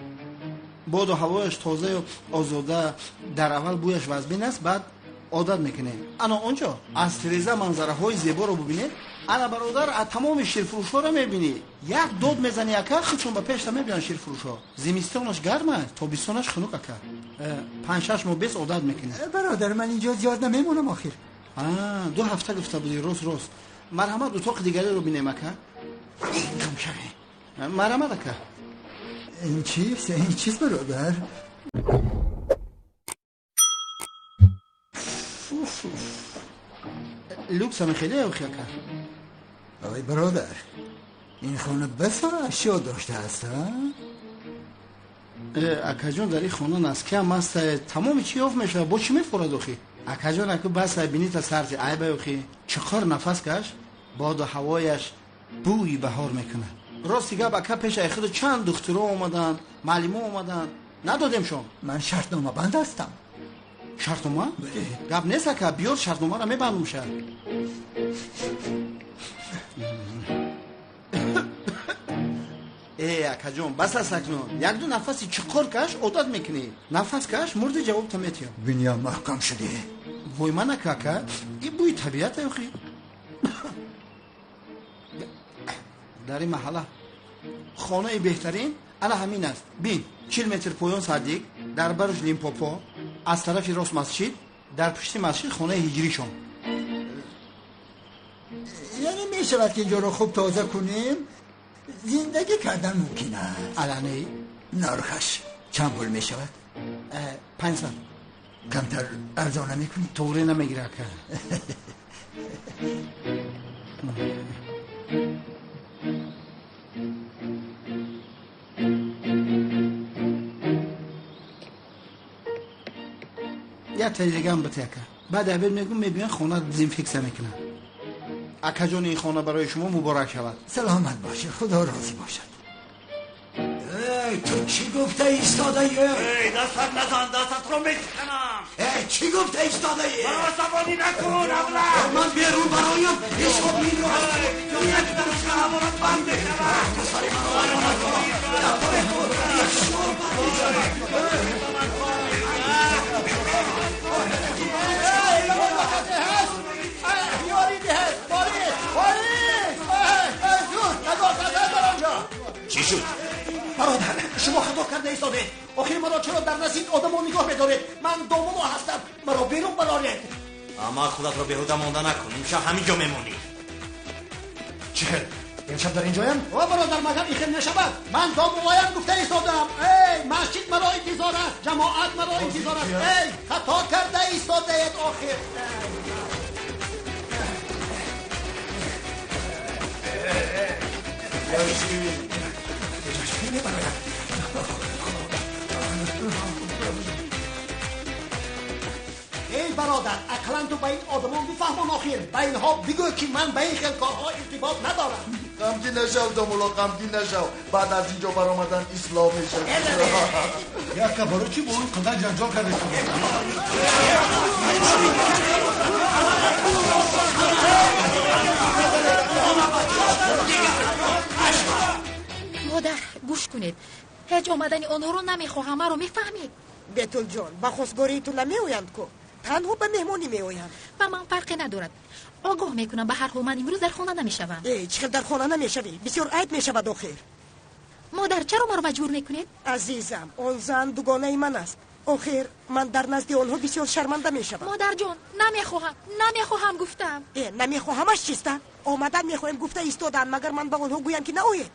Боду ҳавояш тозаю озода. Дар аввал бӯяш вазбин аст, баъд одат мекунем. Ана он ҷо аз тиреза манзараҳои зеборо бубинед. Ана бародар, тамоми ширфурӯшҳоро мебинӣ. Як дод мезанӣ, ака, худшон ба пешта мебиёнд ширфурӯшҳо. Зимистонаш гарм аст, тобистонаш хунук, ака. 5-6 моҳ бес одат мекунӣ. Бародар, ман инҷо зиёд намемонам охир. 2 ҳафта гуфта будӣ, рост рост. Марҳамат, утоқи дигареро бинем, ака. Марҳамат, ака. Ин чист? Ин чист, бародар? Люкс ҳами хеле охи, ака. Ой бародар, ин хона басо ашё доштааст, а? Акаҷон, дар ин хона наскиам аст, тамоми чӣ ёфт мешавад, бо чӣ мефорад охи? Акаҷон, аку бас бинита сарти айба охи. Чиқор нафас каш, боду ҳавояш бӯи баҳор мекунад. Рости гап ака, пешаи худ чанд духтуро омаданд, маълимо омаданд, надодемшон. Ман шартномабанд ҳастам. Шартнома? Гап нест ака, биёр шартномаро мебандум ша. Э, акаҷон, бас аст акнун. Якду нафаси чиқор каш, одат мекунӣ. Нафас каш, мурди ҷавобта метиҳам. Биня маҳкам шудӣ. Вой ман ака, ака, ин бӯи табиат охи. Дар ин маҳалла хонаи беҳтарин ана ҳамин аст. Бин, 40 метр поён садик, дар барш Лимпопо, аз тарафи рост масҷид, дар пушти масҷид хонаи ҳиҷришон. Яъне мешавад ки инҷоро хуб тоза кунем, зиндагӣ кардан мумкин аст. Алане? Нархаш чанд пул мешавад? 500. Камтар арзон намекунӣ? Тоғре намегира ака. Як таи дигам бите ака. Баъд абед мегӯм, мебиён хона дезинфексия мекунам. Акаҷон, ин хона барои шумо муборак шавад. Саломат бошед, худо розӣ бошад. Эй, ту чӣ гуфта истодаӣ? Эй, дастат назан, дастатро мешиканам. Эй, чӣ гуфта истодаӣ? Маро асабонӣ накун, аблаҳ. Ман берун бароям, ҳисоб инро як дақиқа ҳаворат банд мешавад. Сари маро вайрон накун. Дафтари худ як шор банд мешавад. Чӣ шуд? Бародар, шумо хато карда истодед. Охир маро чаро дар назди одамо нигоҳ медоред? Ман домуло ҳастам, маро берун бароред. Аммо худатро беҳуда монда накун. Имшаб ҳамин ҷо мемонӣ. Чӣ хел? Имшаб дар инҷоям? О бародар, магар ин хел мешавад? Ман домулоям гуфта истодам. Эй, масҷид маро интизор аст, ҷамоат маро интизор аст. Эй, хато карда истодаед охир. Эй бародар, ақлан ту ба ин одамон бифаҳмон охир. Ба инҳо бигӯ ки ман ба ин хел корҳо иртибот надорам. Ғамгин нашав, домуло, ғамгин нашав. Баъд аз инҷо баромадан ислоҳ мешавӣ. Яка, барои чӣ бо он қадар ҷанҷол карда? Модар, гӯш кунед. Ҳеҷ омадани онҳоро намехоҳам, маро мефаҳмед? Бетулҷон, ба хостгории ту намеоянд ку? Танҳо ба меҳмонӣ меоянд. Ба ман фарқе надорад. Огоҳ мекунам, ба ҳар ҳол ман имрӯз дар хона намешавам. Э, чӣ хел дар хона намешавӣ? Бисёр айб мешавад охир. Модар, чаро маро маҷбур мекунед? Азизам, он зан дугонаи ман аст. Охир ман дар назди онҳо бисёр шарманда мешавам. Модарҷон, намехоҳам, намехоҳам гуфтам. Э, намехоҳамаш чиста? Омадан мехоҳем гуфта истоданд, магар ман ба онҳо гӯям ки наоед?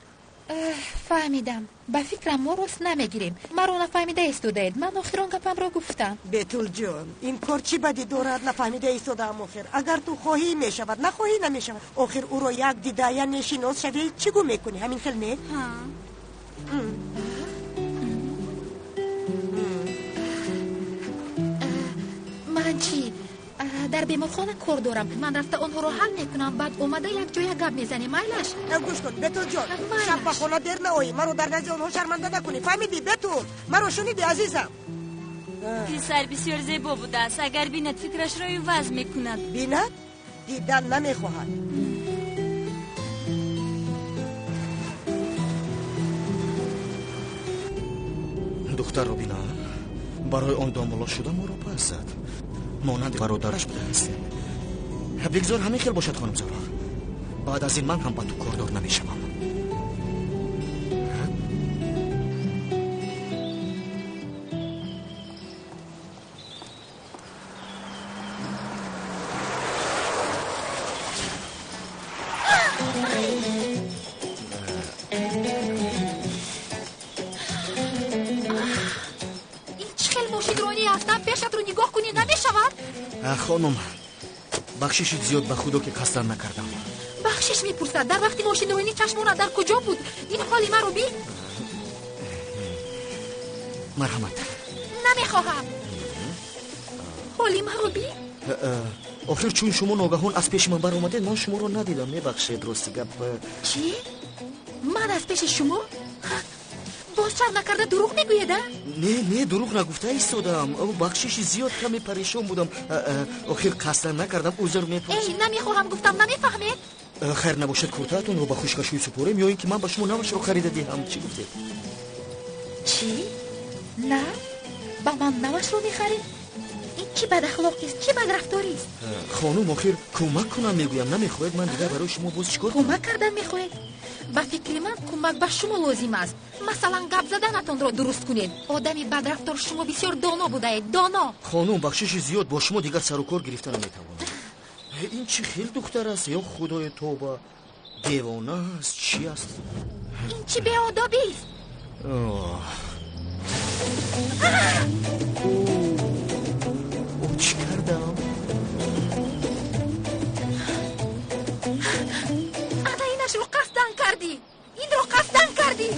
Фаҳмидам. Ба фикрам мо рост намегирем. Маро нафаҳмида истодаед. Ман охирон гапамро гуфтам. Бетулҷон, ин кор чӣ бадӣ дорад? Нафаҳмида истодаам охир. Агар ту хоҳӣ мешавад, нахоҳӣ намешавад. Охир ӯро як дида, яъне шинос шавӣ, чӣ гӯ мекунӣ? Ҳамин хел не? Ман чӣ? Дар беморхона кор дорам. Ман рафта онҳоро ҳал мекунам, баъд омада якҷоя гап мезанем. Майлаш? Гӯш кун, Бетулҷон, шаб ба хона дер наоӣ. Маро дар назди онҳо шарманда накунӣ. Фаҳмидӣ, Бетул? Маро шунидӣ, азизам? Писар бисёр зебо будааст. Агар бинад, фикрашро иваз мекунад. Бинад? Дидан намехоҳад. Духтарро бинам, барои он домуло шуда моро пас зад. Монанди бародараш будааст. Бигзор ҳамин хел бошад, хонум Зуҳро. Баъд аз ин ман ҳам ба ту кордор намешавам. Ин чӣ хел мошинронӣ ҳастам? Пешатро нигоҳ кунӣ намешавад? Хонум, бахшиши зиёд ба худо ки қасдан накардам. Бахшиш мепурсад. Дар вақти мошинронӣ чашмона дар куҷо буд? Ин ҳоли маро бин. Марҳамат. Намехоҳам. Ҳоли маро бин. Охир чун шумо ногаҳон аз пеши ман баромадед, ман шуморо надидам. Мебахшед, рости гап. Чӣ? Ман аз пеши шумо? Боз шарм накарда дурӯғ мегӯед, а? Не, не, дурӯғ нагуфта истодаам. Бахшиши зиёд, каме парешон будам. Охир қасдан накардам, узр мепурсам. Эй, намехоҳам гуфтам, намефаҳмед? Хайр набошад, куртаатонро ба хушкашӯй супорем ё ин ки ман ба шумо навашро харида диҳам. Чӣ гуфтед? Чӣ? На? Ба ман навашро мехаред? Ин чӣ бадахлоқист, чӣ бадрафторист? Хонум, охир кӯмак кунам мегӯям. Намехоҳед, ман дигар барои шумо боз чӣ кор кунам? Кӯмак кардан мехоҳед? Ба фикри ман кӯмак ба шумо лозим аст. Масалан, гап заданатонро дуруст кунед. Одами бадрафтор шумо бисёр доно будаед, доно. Хонум, бахшиши зиёд, бо шумо дигар сару кор гирифта наметавонам. Ин чӣ хел духтар аст? Ё худои тоба, девона аст, чӣ аст? Ин чӣ беодобист? О, чӣ кардам? Ана инашро қасдан кардӣ, инро қасдан кардӣ.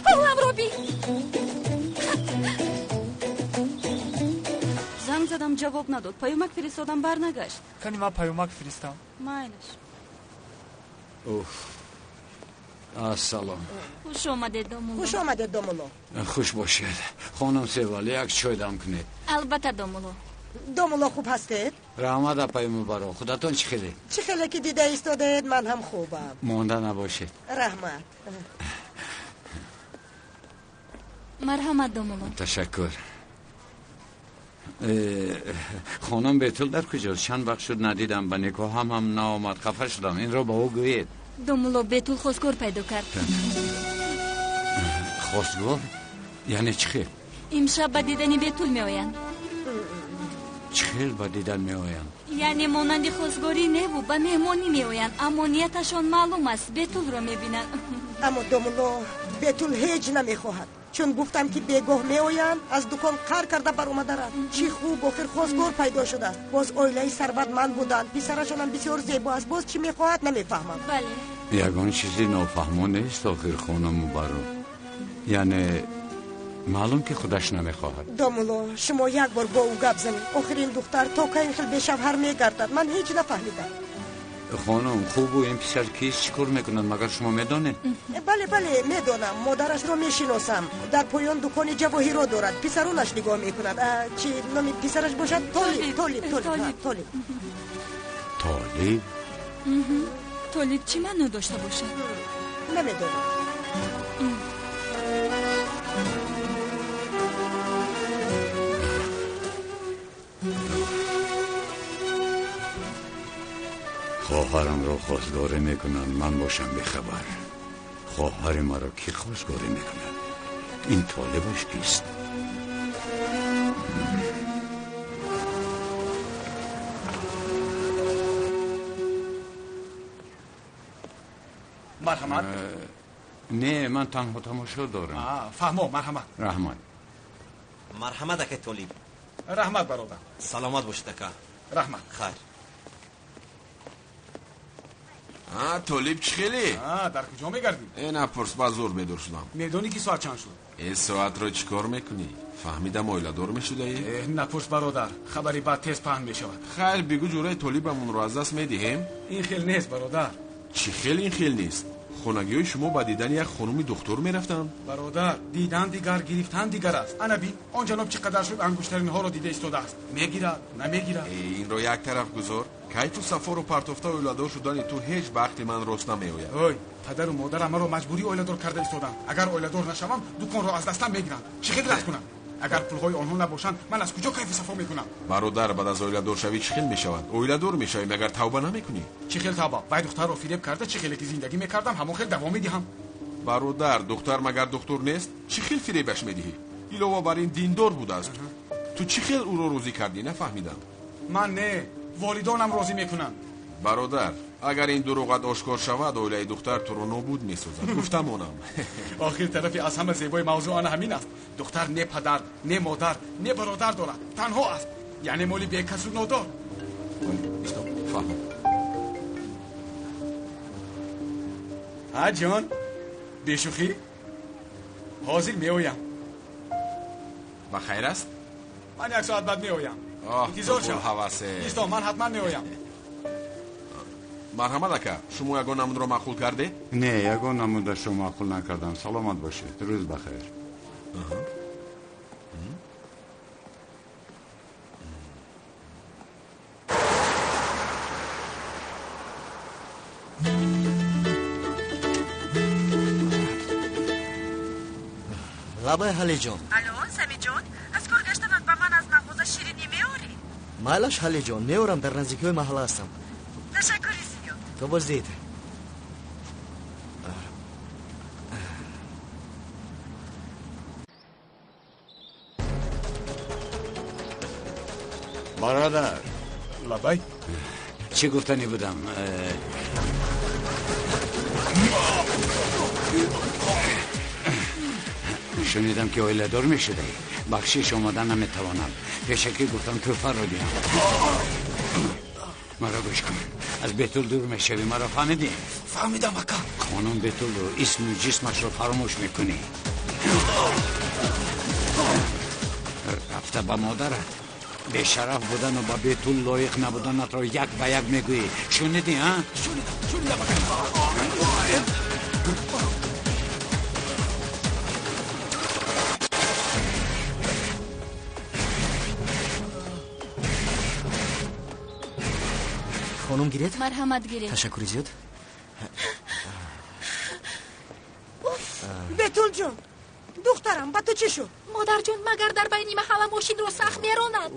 Ҳоламро бин. Занг задам, ҷавоб надод. Паёмак фиристодам, барнагашт. Кани ман паёмак фиристам. Майлаш. Уф. Ассалом. Хуш омадед, домулло. Хуш омадед, домулло. Хуш бошед. Хонум Севал, як чой дам кунед. Албатта, домулло. Домулло, хуб ҳастед? Раҳмат, апаи Мубарок. Худатон чӣ хеле? Чӣ хеле ки дида истодаед, ман ҳам хубам. Монда набошед. Раҳмат. Марҳамат, домулло. Ташаккур. Хонум Бетул дар куҷост? Чанд вақт шуд надидам, ба никоҳам ҳам наомад, хафа шудам. Инро ба ӯ гӯед. Домулло, Бетул хостгор пайдо кард. Хостгор? Яъне чӣ хел? Имшаб ба дидани Бетул меоянд. Чӣ хел ба дидан меоянд? Яъне монанди хостгорӣ неву ба меҳмонӣ меоянд, аммо нияташон маълум аст, Бетулро мебинанд. Аммо домулло, Бетул ҳеҷ намехоҳад. Чун гуфтам ки бегоҳ меоянд, аз дукон қар карда баромада рафт. Чӣ хуб, охир хостгор пайдо шудааст. Боз оилаи сарватманд буданд, писарашонам бисёр зебо аст. Боз чӣ мехоҳад намефаҳмам. Бале. Ягон чизи нофаҳмо нест охир, хонум Мубарок. Яъне маълум ки худаш намехоҳад. Домулло, шумо як бор бо ӯ гап занед. Охир ин духтар то кай ин хел бешавҳар мегардад? Ман ҳеҷ нафаҳмидам. Хонум, хубу ин писар кист, чӣ кор мекунад, магар шумо медонед? Бале, бале, медонам. Модарашро мешиносам. Дар поён дукони ҷавоҳиро дорад. Писаронаш нигоҳ мекунад. Чӣ номи писараш бошад? Толиб, Толиб, Толиб, Толиб. Толиб? Толиб чӣ маъно дошта бошад? Намедонам. Хоҳарамро хостгорӣ мекунанд, ман бошам бехабар. Хоҳари маро кӣ хостгорӣ мекунад? Ин толибаш кист? Марҳамат. Не, ман танҳо тамошо дорам. Фаҳмо, марҳамат. Раҳмат. Марҳамат, ака Толиб. Раҳмат, бародар. Саломат бошед, ака. Раҳмат. Хайр. Толиб чӣ хеле? Дар куҷо мегардӣ? Напурс, ба зур бедор шудам. Медонӣ ки соат чанд шуд? Соатро чӣ кор мекунӣ? Фаҳмидам, оиладор мешудаӣ? Напурс, бародар, хабари бад тез паҳн мешавад. Хайр, бигӯ, ҷураи Толибамонро аз даст медиҳем? Ин хел нест, бародар. Чӣ хел ин хел нест? Хонагиҳои шумо ба дидани як хонуми духтур мерафтанд? Бародар, дидан дигар, гирифтан дигар аст. Ана бин, он ҷаноб чӣ қадар шуд ангуштаринҳоро дида истодааст. Мегирад, намегирад. Инро як тараф гузор. Кайфу сафору партофта оиладор шудани ту ҳеҷ ба ақли ман рост намеояд. Ой, падару модарам маро маҷбурӣ оиладор карда истоданд. Агар оиладор нашавам, дуконро аз дастам мегиранд. Чӣ хел рад кунам? Агар пулҳои онҳо набошанд, ман аз куҷо кайфу сафо мекунам? Бародар, баъд аз оиладоршавӣ чӣ хел мешавад? Оиладор мешавӣ, магар тавба намекунӣ? Чӣ хел тавба? Вай духтарро фиреб карда, чӣ хеле ки зиндагӣ мекардам, ҳамон хел давом медиҳам. Бародар, духтар магар духтур нест? Чӣ хел фиребаш медиҳӣ? Илова бар ин диндор будааст. Ту чӣ хел ӯро розӣ кардӣ? Нафаҳмидам. Ман не, волидонам розӣ мекунанд. Бародар, агар ин дурӯғат ошкор шавад, оилаи духтар туро нобуд месозад. Гуфтамонам. Охир тарафи аз ҳама зебои мавзӯъ ана ҳамин аст. Духтар не падар, не модар, не бародар дорад. Танҳо аст. Яъне моли бекасу нодор. Исто, фаҳмам. Ҳа, ҷон, бешӯхӣ? Ҳозир меоям. Ба хайр аст? Ман як соат баъд меоям. Интизор шав. Исто, ман ҳатман меоям. Марҳамат ака, шумо ягон намудро маъқул кардед? Не, ягон намудашро маъқул накардам. Саломат бошед. Рӯз бахайр. Лабай Ҳалиҷон. Алло, Самиҷон, аз кор гаштанат ба ман аз мағоза ширинӣ меорӣ? Майлаш Ҳалиҷон, меорам, дар наздикиҳои маҳалла ҳастам. Ташаккури зиёд. То боздид. Бародар. Лабай. Чӣ гуфтанӣ будам? Шунидам ки оиладор мешудаӣ. Бахшиш, омада наметавонам. Пешакӣ гуфтам тӯҳфаро диҳам. Маро гӯш кун. Аз Бетул дур мешавӣ, маро фаҳмидӣ? Фаҳмидам, ака. Хонум Бетулро, исму ҷисмашро фаромӯш мекунӣ. Рафта ба модарат бешараф будану ба Бетул лоиқ набуданатро як ба як мегӯӣ. Шунидӣ, а? Шунидам, шунидам, ака. Хонум гиред? Марҳамат, гиред. Ташаккури зиёд. Бетулҷон, духтарам, ба ту чӣ шуд? Модарҷон, магар дар байни маҳалла мошинро сахт меронад?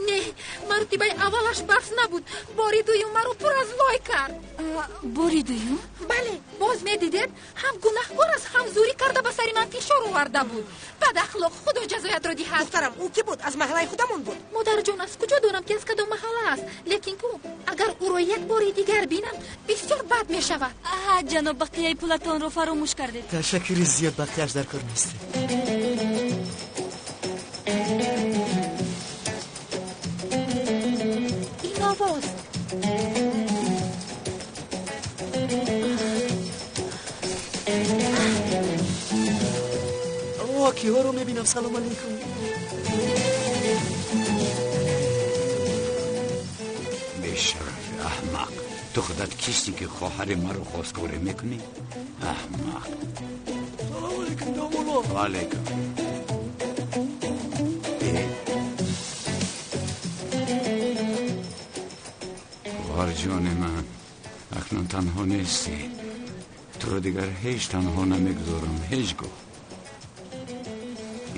Не, маротибаи аввалаш бас набуд. Бори дуюм маро пур аз лой кард. Бори дуюм? Бале, боз медидед, ҳам гунаҳкор аст, ҳам зӯрӣ карда ба сари ман фишор оварда буд. Бадахлоқ, худо ҷазоятро диҳад. Духтарам, ӯ кӣ буд? Аз маҳаллаи худамон буд? Модарҷон, аз куҷо донам ки аз кадом маҳалла аст? Лекин ку, агар ӯро як бори дигар бинам, бисёр бад мешавад. Аҳа, ҷаноб, бақияи пулатонро фаромӯш кардед. Ташаккури зиёд, бақияш дар кор нест. Ин овоз. О, киҳоро мебинам. Салом алейкум. Бешарафи аҳмақ, ту худат кисти ки хоҳари маро хостгорӣ мекунӣ? Аҳмақ. Салом алейкум, домулло. Ва алейкум. Хоҳарҷони ман, акнун танҳо нестӣ. Туро дигар ҳеҷ танҳо намегузорам, ҳеҷ гоҳ.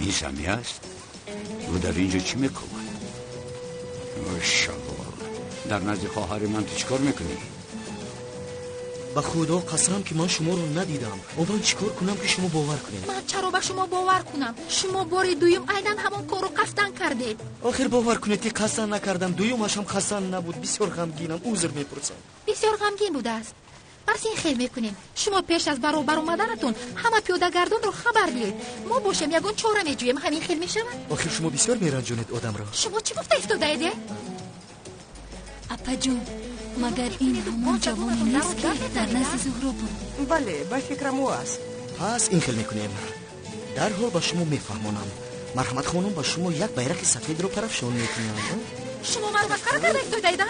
Ин Сами аст? Ӯ дар ин ҷо чӣ мекунад? Шағол, дар назди хоҳари ман ту чӣ кор мекунӣ? Ба худо қасам ки ман шуморо надидам. О, ман чӣ кор кунам ки шумо бовар кунед? Ман чаро ба шумо бовар кунам? Шумо бори дуюм айнан ҳамон корро қасдан кардед. Охир бовар кунед ки қасдан накардам. Дуюмашам қасдан набуд. Бисёр ғамгинам, узр мепурсам. Бисёр ғамгин будааст. Пас ин хел мекунем. Шумо пеш аз баробар омаданатон ҳама пиёдагардонро хабар диҳед. Мо бошем ягон чора меҷӯем. Ҳамин хел мешавад? Охир шумо бисёр меранҷонед одамро. Шумо чӣ гуфта истодаед? Апаҷон, магар ин ҳамон ҷавоне нест ки дар назди Зуҳро буд? Бале, ба фикрам ӯ аст. Пас ин хел мекунем. Дарҳол ба шумо мефаҳмонам. Марҳамат хонум, ба шумо як байрақи сафедро парафшон мекунам. Шумо маро масхара карда истодаед, а?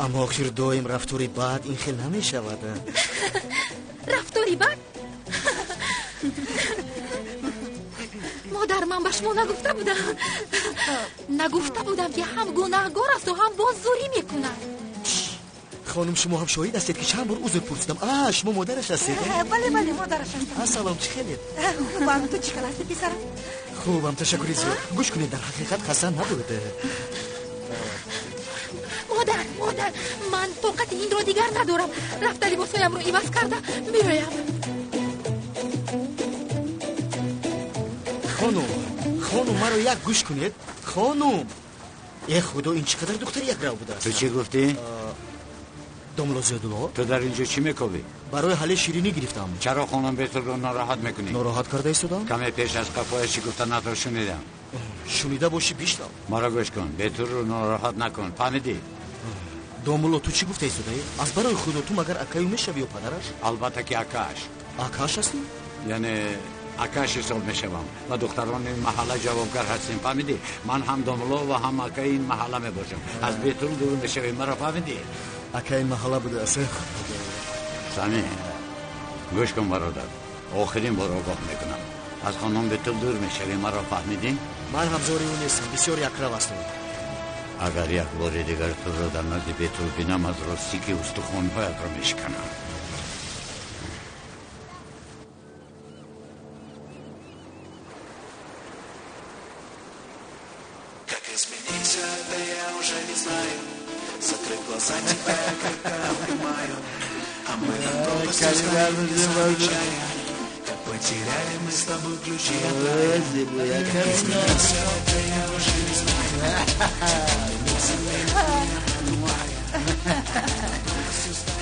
Аммо охир доим рафтори бад ин хел намешавад. Рафтори бад? Модар, ман ба шумо нагуфта будам. Нагуфта будам ки ҳам гунаҳгор асту ҳам боз зӯрӣ мекунад. Хонум, шумо ҳам шоҳид ҳастед ки чанд бор узр пурсидам. А, шумо модараш ҳастед? Бале, бале, модараш ҳастам. Салом, чӣ хелед? Хубам, ту чӣ хел ҳастӣ, писарам? Хубам, ташаккури зиёд. Гӯш кунед, дар ҳақиқат қасдан набуд. Модар, модар, ман тоқати инро дигар надорам. Рафта либосҳоямро иваз карда меоям. Хонум, хонум, маро як гӯш кунед. Хонум, э худо, ин чӣ қадар духтари якрав будааст. Ту чӣ гуфтӣ? Домло Зиёдулло. Ту дар ин ҷо чӣ мекобӣ? Барои ҳалли ширинӣ гирифтам. Чаро хонум Бетулро нороҳат мекунӣ? Нороҳат карда истодам? Каме пеш аз қафояш чӣ гуфтанатро шунидам. Шунида бошӣ, бишнав. Маро гӯш кун, Бетулро нороҳат накун, фаҳмидӣ? Домулло, ту чӣ гуфта истодаӣ? Аз барои худо, ту магар акаю мешавӣ ё падараш? Албатта ки акааш. Акааш ҳастӣ? Яъне Акаш ҳисоб мешавам ва духтарони ин маҳалла ҷавобгар ҳастем, фаҳмидӣ? Ман ҳам домло ва ҳам акаи ин маҳалла мебошам. Аз Бетул дур мешавӣ, маро фаҳмидӣ? Акаи маҳалла будааст. Сами, гӯш кун бародар, охирин бор огоҳ мекунам. Аз хонум Бетул дур мешавӣ, маро фаҳмидӣ? Ман ҳамзори ӯ нестам, бисёр якрав аст ӯ. Агар як бори дигар туро дар назди Бетул бинам, аз ростӣ ки устухонҳоятро мешиканам. Как изменить все это, я уже не знаю. Закрыв глаза, тебя я крепко обнимаю. А мы над пропастью стоим, не замечая, как потеряли мы с тобой ключи от рая. Как изменить все это, я уже не знаю.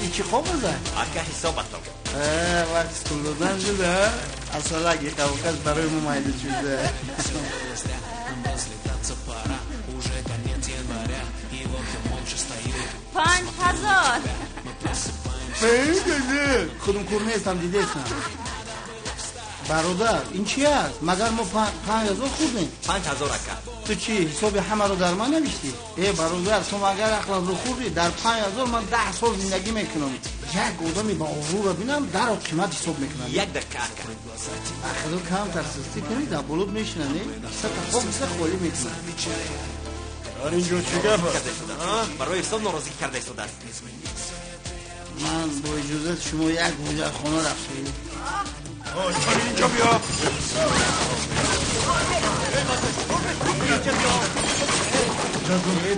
И чӣ қоғаза? Ака ҳисобатон. Вақти пул додан шуда, асалак иқавқаз барои мо майда шуда. Разлетаться пора, уже конец января, и вот я молча стою. 5000. Худам кур нестам, дидестам. Бародар, ин чи аст? Магар мо 5000 хӯрдем? 5000 ака. Ту чӣ, ҳисоби ҳамаро дар ман навиштӣ? Э, бародар, ту магар ақлатро хӯрдӣ? Дар 5000 ман 10 сол зиндагӣ мекунам. Як одами ба обрӯро бинам, даро қимат ҳисоб мекунам. Як дақиқа ака. Ахиро камтар сустӣ кунӣ, дар болот мешинам, не? Кисата хоб киса холӣ мекунам. Дар ин ҷо чӣ гап аст? Барои ҳисоб норозигӣ карда истодааст. Ман бо иҷозати шумо як ҳуҷратхона рафтам. Чор инҷо биё.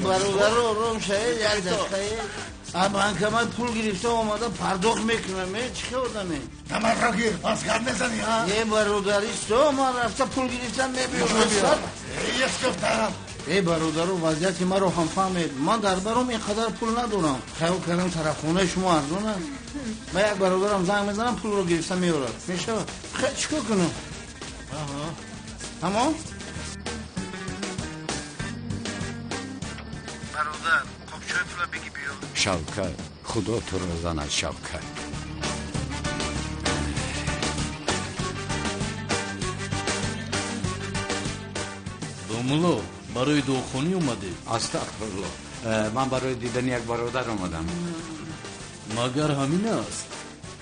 Бародаро, ором шавед, як дақиқа. А банкомат пул гирифта омада пардохт мекунам, чӣ хел одаме? Намакро гир, пас гап мезанӣ, а? Е, бародар, исто, ман рафта пул гирифтам, мебиём. Ес гуфтам. Э, бародаро, вазъияти маро ҳам фаҳмед. Ман дар баром ин қадар пул надорам. Хаёл кардам тарафхонаи шумо арзон аст. Ба як бародарам занг мезанам, пулро гирифта меорад. Мешавад? Хе, чӣ кор кунам? Тамом? Бародар, қопчои пула бигӣ биё. Шавкат, худо туро занад, Шавкат. Домулло, барои дуохонӣ омадед? Астағфирулло, ман барои дидани як бародар омадам. Магар ҳамин аст?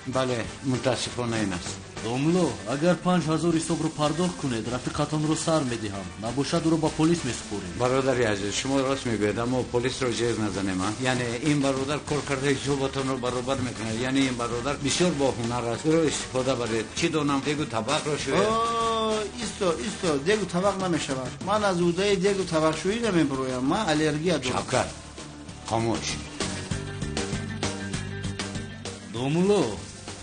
Бале, мутаассифона ин аст. Домулло, агар 5000 ҳисобро пардохт кунед, рафиқатонро сар медиҳам. Набошад, ӯро ба полис месупорем. Бародари азиз, шумо рост мегӯед, аммо полисро ҷез назанем. Яъне ин бародар кор карда ҳисоботонро баробар мекунад. Яъне ин бародар бисёр боҳунар аст, ӯро истифода баред. Чӣ донам, дегу табақро шӯяд. Исто, исто, дегу табақ намешавад. Ман аз ӯҳдаи дегу табақшӯӣ намебароям, ман аллергия дорам. Шавкат, хомӯш. Домулло,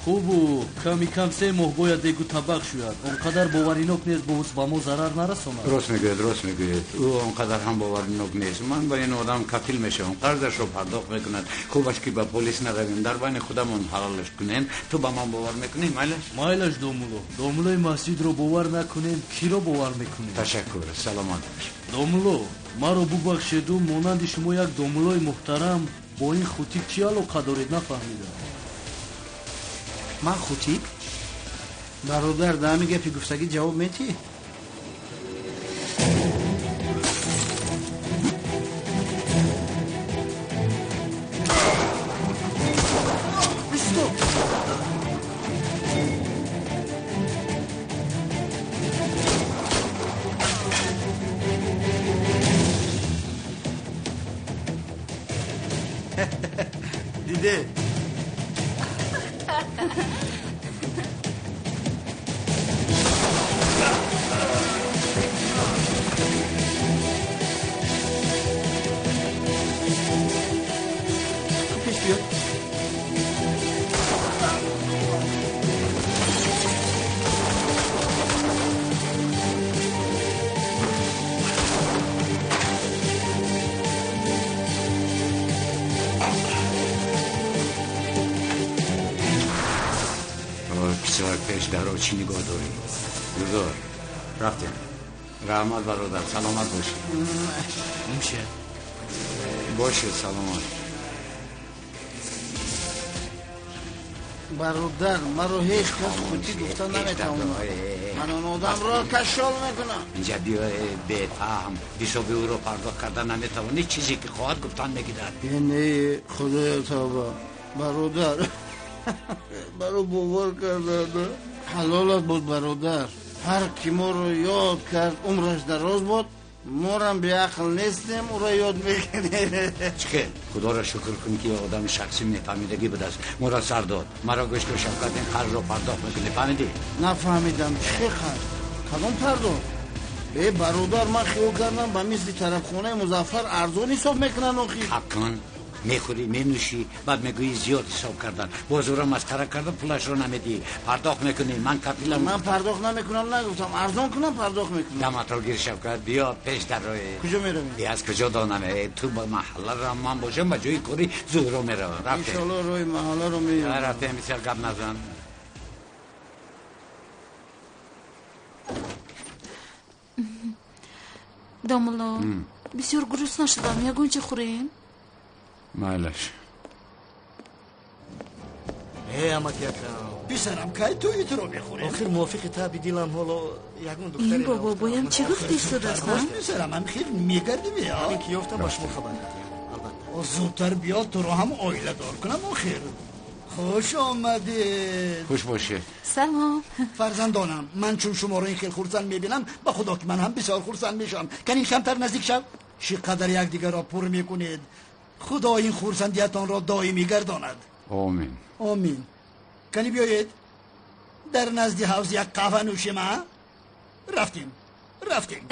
хубу ками кам 3 моҳ бояд дегу табақ шӯяд. Он қадар боваринок нест, боз ба мо зарар нарасонад. Рост мегӯяд, рост мегӯяд. Ӯ он қадар ҳам боваринок нест. Ман ба ин одам кафил мешавам, қарзашро пардохт мекунад. Хубаш ки ба полис наравем, дар байни худамон ҳалолаш кунем. Ту ба ман бовар мекунӣ, майлаш? Майлаш, домулло. Домуллои масҷидро бовар накунем, киро бовар мекунем? Ташаккур, саломат бош. Домулло, маро бубахшеду, монанди шумо як домуллои муҳтарам бо ин хутик чӣ алоқа доред, нафаҳмидам. Ман хутик? Бародар, дар ҳамин гапи гуфтагӣ ҷавоб метиҳӣ? Исто! Диде? Пеш биё. Писарак, пеш даро чӣ нигоҳ дорӣ? Гузор, рафтем. Раҳмат, бародар, саломат бошӣ. Мемша. Бошед, саломат. Бародар, маро ҳеҷ кас худӣ гуфта наметавонад. Ман он одамро кашол мекунам. Инҷа биё, бефаҳм, ҳисоби ӯро пардохт карда наметавонӣ, чизе ки хоҳад гуфтан мегирад. Не, худоё тавба. Бародар, маро бовар карданд. Ҳалолат буд, бародар. Ҳар ки моро ёд кард, умраш дароз буд. Морам беақл нестем, ӯро ёд мекунем. Чӣ хел? Худоро шукр кун ки одами шахсӣ мефаҳмидагӣ будааст. Моро сар дод. Маро гӯш кун, Шавкат, ин қарзро пардохт мекунӣ, фаҳмидӣ? Нафаҳмидам, чӣ хел қарз? Кадом пардохт? Э, бародар, ман хиёл кардам ба мисли тарафхонаи Музаффар арзон ҳисоб мекунанд охир. Ҳақ кун. Мехӯрӣ, менӯшӣ, баъд мегӯӣ зиёд ҳисоб кардан. Боз ӯро масхара карда пулашро намедиҳӣ. Пардохт мекунӣ, ман кафилам. Ман пардохт намекунам, нагуфтам. Арзон кунам, пардохт мекунам. Даматро гир, Шавкат, биё пеш дарои. Куҷо меравем? Аз куҷо донам? Ту ба маҳалла рав, ман бошам ба ҷои кори Зуҳро меравам. Рафтем. Иншоалло роҳи маҳалларо меёбам. Рафтем, бисёр гап назан. Домулло, бисёр гурусна шудам, ягон чи хӯрем? Майлаш. Э, амаки акам. Писарам, кай ту итро мехӯрем? Охир мувофиқи таби дилам ҳоло ягон духтаре Ин бобо боям чӣ гуфта истодааст? Писарам, ҳам хел мегардим, а? Ҳамин ки ёфтам ба шумо хабар медиҳам, албатта. Зудтар биё, туро ҳам оиладор кунам охир. Хуш омадед. Хуш бошед. Салом. Фарзандонам, ман чун шуморо ин хел хурсанд мебинам, ба худо ки ман ҳам бисёр хурсанд мешавам. Канин камтар наздик шав. Чӣ қадар якдигарро пур мекунед. Худо ин хурсандиятонро доимӣ гардонад. Омин. Омин. Кани биёед дар назди ҳавз як қаҳва нӯшем, а? Рафтем, рафтем.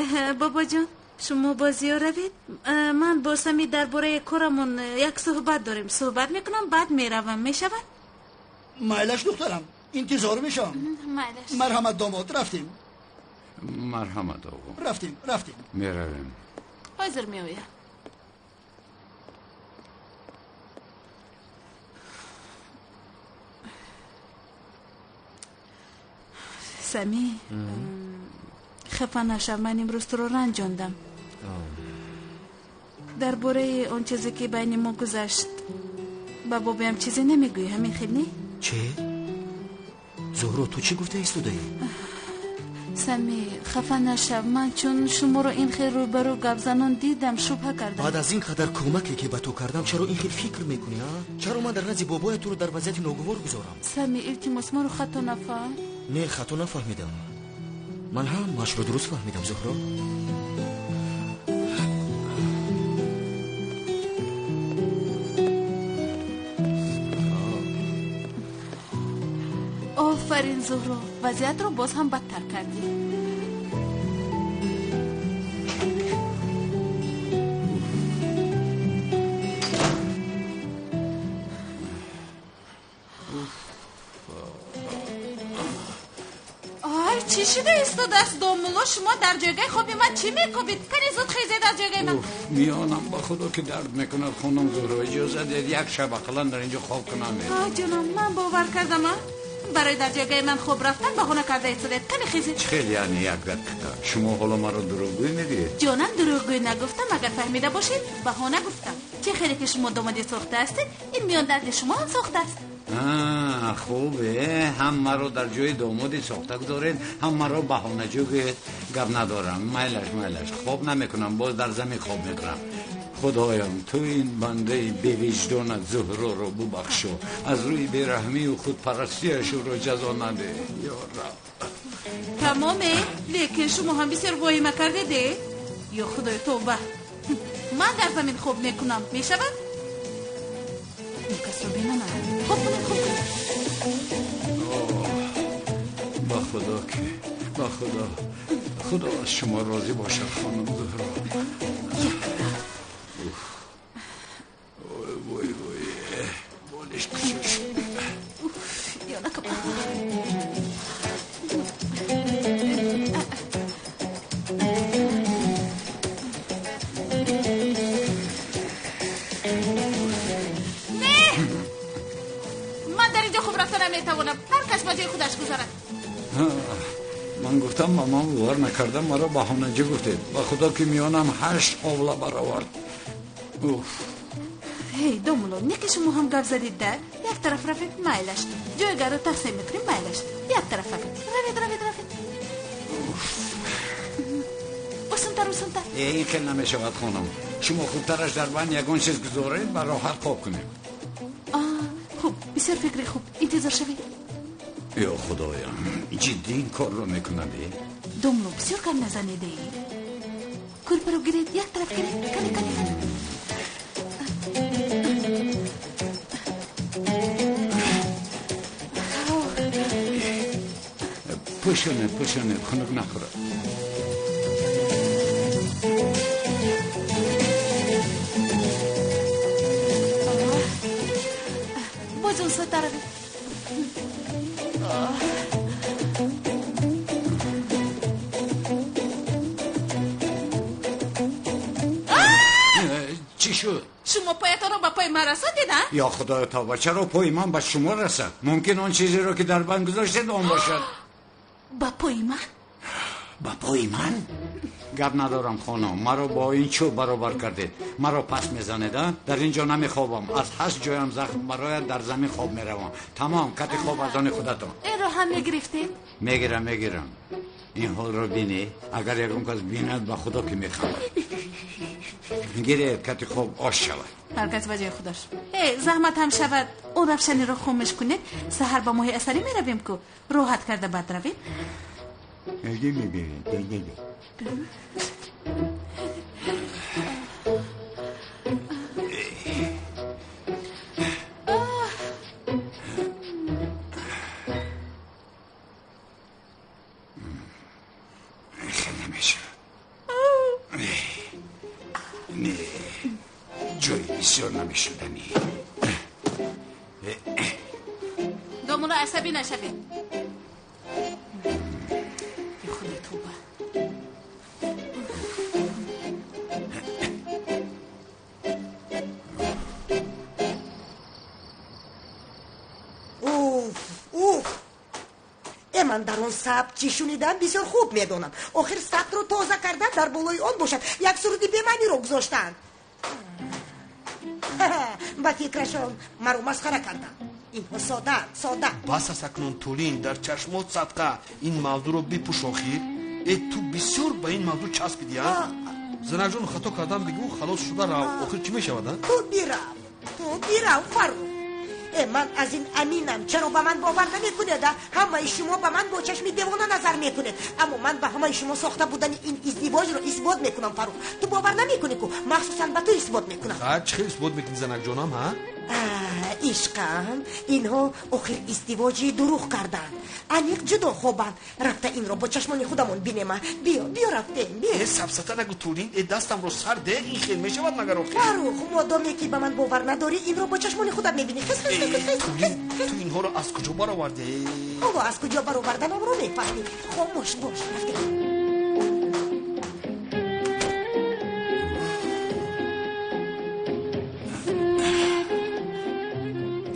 Бобоҷон, шумо бо Зиё равед. Ман бо Сами дар бораи корамон як суҳбат дорем. Суҳбат мекунам, баъд меравам. Мешавад? Майлаш, духтарам, интизор мешавам. Майлаш. Марҳамат, домод, рафтем. Марҳамат, оғо. Рафтем, рафтем. Меравем. Ҳозир меоям. Сами, хафа нашав, ман имрӯз туро ранҷондам. Дар бораи он чизе ки байни мо гузашт ба бобоям чизе намегӯӣ, ҳамин хел не? Чӣ? Зуҳро, ту чӣ гуфта истодаӣ? Сами, хафа нашав, ман чун шуморо ин хел рӯбарӯ гапзанон дидам, шубҳа кардам. Баъд аз ин қадар кӯмаке ки ба ту кардам, чаро ин хел фикр мекунӣ, а? Чаро ман дар назди бобоят туро дар вазъияти ногувор гузорам? Сами, илтимос, маро хато нафаҳм. Не, хато нафаҳмидам. Ман ҳамаашро дуруст фаҳмидам, Зуҳро. Офарин, Зуҳро, вазъиятро боз ҳам бадтар кардӣ. Ай, чӣ шуда истодааст, домулло? Шумо дар ҷойгаи хоби ман чӣ мекобед? Кани зуд хезед аз ҷойгаи ман. Миёнам ба худо ки дард мекунад, хонум Зуҳро, иҷоза диҳед як шаб ақаллан дар инҷо хоб кунам. Ҷонам, ман бовар кардам, а? Барои дар ҷойгаи ман хоб рафтан баҳона карда истодед. Кани хезед. Чӣ хел, яъне як дақиқа? Шумо ҳоло маро дурӯғгӯй мегӯед? Ҷонам, дурӯғгӯй нагуфтам, агар фаҳмида бошед, баҳона гуфтам. Чӣ хеле ки шумо домоди сохта ҳастед, ин миёндарди шумо ҳам сохта аст. Хубе, ҳам маро дар ҷои домоди сохта гузоред, ҳам маро баҳонаҷӯ гӯед. Гап надорам, майлаш, майлаш, хоб намекунам, боз дар замин хоб мекунам. Худоям, ту ин бандаи бевиҷдонат Зуҳроро бубахшо, аз рӯи бераҳмию худпарастиаш ӯро ҷазо надеҳ, ё Раб. Тамоме, лекин шумо ҳам бисёр воҳима кардеде. Ё Худои, тавба. Ман дар замин хоб мекунам, мешавад? Ин касро бинамад. Хоб кунед, хоб кунед. Ба худо ки, ба худо, худо аз шумо розӣ бошад, хонум Зуҳро. Ой, вой, вой, болиш кушош. Ёнакам. Не! Ман дар инҷо хоб рафта наметавонам. Ҳар кас ба ҷои худаш гузарад. Ман гуфтам, ба ман бовар накардам, маро баҳонаҷӣ гуфтед. Ба худо ки миёнам 8 ҳовла баровард. Уф. Ҳей, домулло, не ки шумо ҳам гап задед, да? Як тараф равед, майлаш. Ҷойгаро тақсим мекунем, майлаш. Як тараф равед. Равед, равед, равед. Осонтар, осонтар. Ин хел намешавад, хонум. Шумо хубтараш дар банд ягон чиз гузоред ва роҳат хоб кунем. Хуб, бисёр фикри хуб. Интизор шавед. Ё худоям, ҷиддӣ ин корро мекунадӣ? Домло, бисёр гап назанедӣ. Кӯрпаро гиред, як тараф гиред. Кани, кани, кани. Пӯшонед, пӯшонед, хунук нахӯрад. Боз он соата равед. Чӣ шуд? Шумо поятонро ба пои ман расондед, а? Ё худоё тавба, чаро пои ман ба шумо расад? Мумкин он чизеро ки дар банд гузоштед он бошад. Ба пои ман? Ба пои ман? Гап надорам, хонум. Маро бо ин чӯб баробар кардед. Маро пас мезанед, а? Дар ин ҷо намехобам. Аз ҳашт ҷоям захм барояд, дар замин хоб меравам. Тамом, кати хоб аз они худатон. Инро ҳам мегирифтед? Мегирам, мегирам. Ин ҳолро бинӣ, агар ягон кас бинад, ба худо ки механдад. Гиред, кати хоб ош шавад. Ҳар кас ба ҷои худаш. Э, заҳмат ҳам шавад, он равшаниро хомӯш кунед. Саҳар ба моҳи асарӣ меравем ку. Роҳат карда баъд равем. Хел намешавад. Не, ҷои бисёр намешуданӣ. Домула, асабӣ нашавед. Ё худои тавба. Уф, уф. Ман дар он сабт чӣ шунидам бисёр хуб медонам. Охир сабтро тоза карда дар болои он бошад як суруди бемаъниро гузоштанд. Ба фикрашон маро масхара карданд. Инҳо содаанд, сода. Бас аст акнун, Тулин, дар чашмот садқа. Ин мавзӯъро бипӯш охир. Э, ту бисёр ба ин мавзӯъ часпидӣ, а? Занакҷон, хато кардам бигӯ, халос шуда рав. Охир чӣ мешавад, а? Ту бирав, ту бирав, Фаррух. Э, ман аз ин аминам. Чаро ба ман бовар намекунед, а? Ҳамаи шумо ба ман бо чашми девона назар мекунед. Аммо ман ба ҳамаи шумо сохта будани ин издивоҷро исбот мекунам, Фаррух. Ту бовар намекунӣ ку? Махсусан ба ту исбот мекунам. Ха, чӣ хел исбот мекунӣ, занакҷонам, ҳа? Ишқам, инҳо охир издивоҷи дурӯғ карданд. Аниқ ҷудо хобанд. Рафта инро бо чашмони худамон бинема. Биё, биё рафтем, биё. Э, сафсата нагӯ, Тулин. Э, дастамро сар де, ин хел мешавад магар охир? Фаррух, модоме ки ба ман бовар надорӣ, инро бо чашмони худат мебинӣ. Хис, хис, хис, хис, Тулин, ту инҳоро аз куҷо баровардӣ? Ҳоло аз куҷо бароварданамро мефаҳмӣ. Хомӯш бош, рафтем.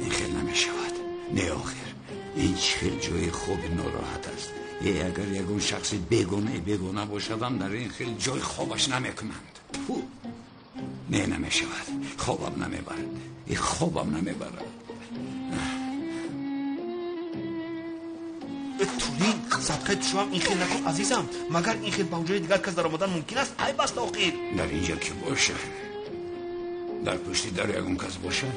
Ин хел намешавад. Не, охир ин чӣ хел ҷои хоби нороҳат аст. Э, агар ягон шахси бегонае бегона бошадам, дар ин хел ҷой хобаш намекунанд. Фу, не, намешавад. Хобам намебарад. Э, хобам намебарад. Э, Тулин, садқаи тушоам ин хел накун, азизам. Магар ин хел ба ҳуҷраи дигар кас даромадан мумкин аст? Айб аст охир. Дар инҷо ки бошад? Дар пушти дар ягон кас бошад?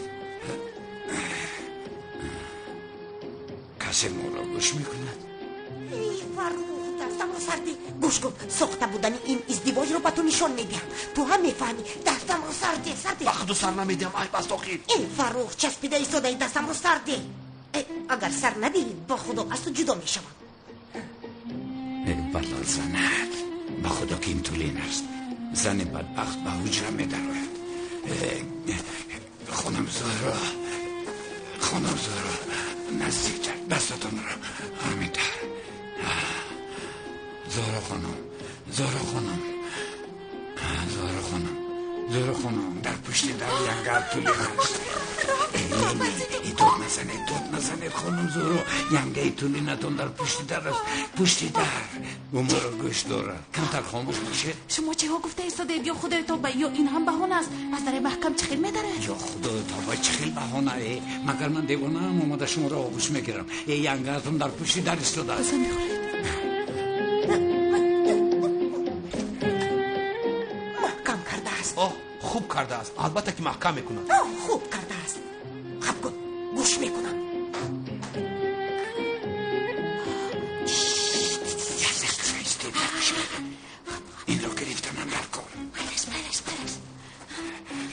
Касе моро гӯш мекунад? Эй, Фаррух, дастамро сар деҳ. Гӯш кун, сохта будани ин издивоҷро ба ту нишон медиҳам. Ту ҳам мефаҳмӣ. Дастамро сар деҳ, сар деҳ. Ба худу сар намедиҳам, айб аст охир. Эй, Фаррух, часпида истодаи, дастамро сар деҳ. Э, агар сар надиҳӣ, ба худо аз ту ҷудо мешавам. Э, балол занад. Ба худо ки ин Тулин аст. Зани бадбахт ба ҳуҷра медарояд. Э, хонум Зуҳро, хонум Зуҳро, наздиктар, дастатонро ҳаминтар. Зуҳро хонум, Зуҳро хонум, Зуҳро хонум, Зуҳро хонум, дар пушти дар янгар Тулин аст. Э, не, не, дод назанед, дод назанед, хонум Зуҳро. Янгаи тулинатон дар пушти дар аст, пушти дар. Ӯ маро гӯш дорад. Камтар хомӯш бошед. Шумо чиҳо гуфта истодаед? Ё худои тобба, ё ин ҳам баҳона аст. Аз дари маҳкам чӣ хел медарояд? Ё худои тобба, чӣ хел баҳона? Э, магар ман девонаам, омада шуморо оғӯш мегирам? Э, янгаатон дар пушти дар истодааст. Қасам мехӯред? Маҳкам кардааст. Оҳ, хуб кардааст. Албатта ки маҳкам мекунад. Хуб кардааст. Хаб кун, гӯш мекунам. Инро гирифтанам дар кор.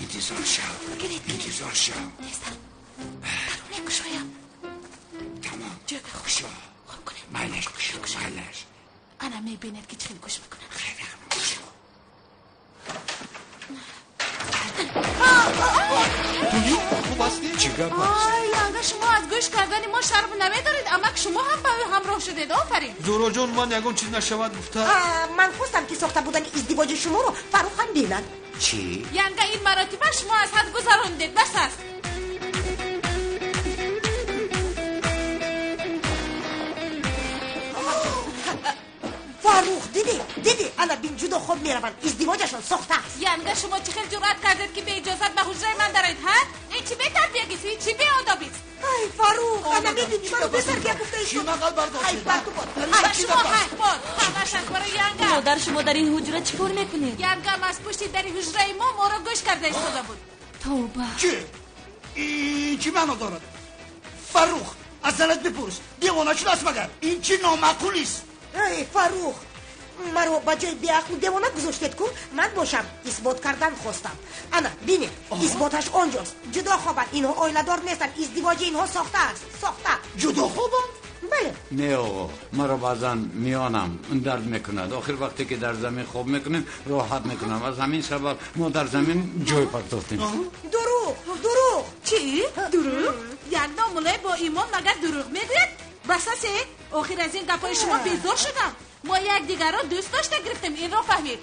Интизор шав, интизор шав. Дарро мекушоям. Тамом, кушо. Майлаш, кушо, майлаш. Ана мебинед ки чӣ хел гӯш мекунад. Тулин, хуб ҳастӣ? Чӣ гап аст? Ай, янга, шумо аз гӯш кардани мо шарм намедоред? Амак шумо ҳам ба ӯ ҳамроҳ шудед. Офарин. Зуҳроҷон, ман ягон чиз нашавад гуфта. Ман хостам ки сохта будани издивоҷи шуморо Фаррух ҳам бинад. Чӣ? Янга, ин маротиба шумо аз ҳад гузарондед. Бас аст. Фаррух, дидӣ, дидӣ, ана бин, ҷудо хоб мераванд, издивоҷашон сохта аст. Янга, шумо чӣ хел ҷуръат кардед ки беиҷозат ба ҳуҷраи ман дароед, ҳа? Ин чӣ бетарбиягист, ин чӣ беодобист? Ай, Фаррух, ана мебинӣ, маро бетарбия гуфта Чӣ мағал бардошт? Ай, бар ту бод. Ба шумо ҳайф бод, ҳамаш аз барои янга. Модар, шумо дар ин ҳуҷра чӣ кор мекунед? Янгам аз пушти дари ҳуҷраи мо моро гӯш карда истода буд. Тавба. Чӣ? Ин чӣ маъно дорад? Фаррух, аз занат бипурс, девона шудааст магар? Ин чӣ номаъқулист? Эй, Фаррух, маро ба ҷои беақлу девона гузоштед ку? Ман бошам исбот кардан хостам. Ана бинед, исботаш он ҷост. Ҷудо хобанд, инҳо оиладор нестанд, издивоҷи инҳо сохта аст, сохта. Ҷудо хобанд? Бале. Не, оғо, маро баъзан миёнам дард мекунад. Охир вақте ки дар замин хоб мекунем, роҳат мекунам. Аз ҳамин сабаб мо дар замин ҷой партофтем. Дурӯғ, дурӯғ. Чӣ? Дурӯғ? Як домуллои бо имон магар дурӯғ мегӯяд? Бас аст, э? Охир аз ин гапҳои шумо безор шудам. Мо якдигарро дӯст дошта гирифтем, инро фаҳмед.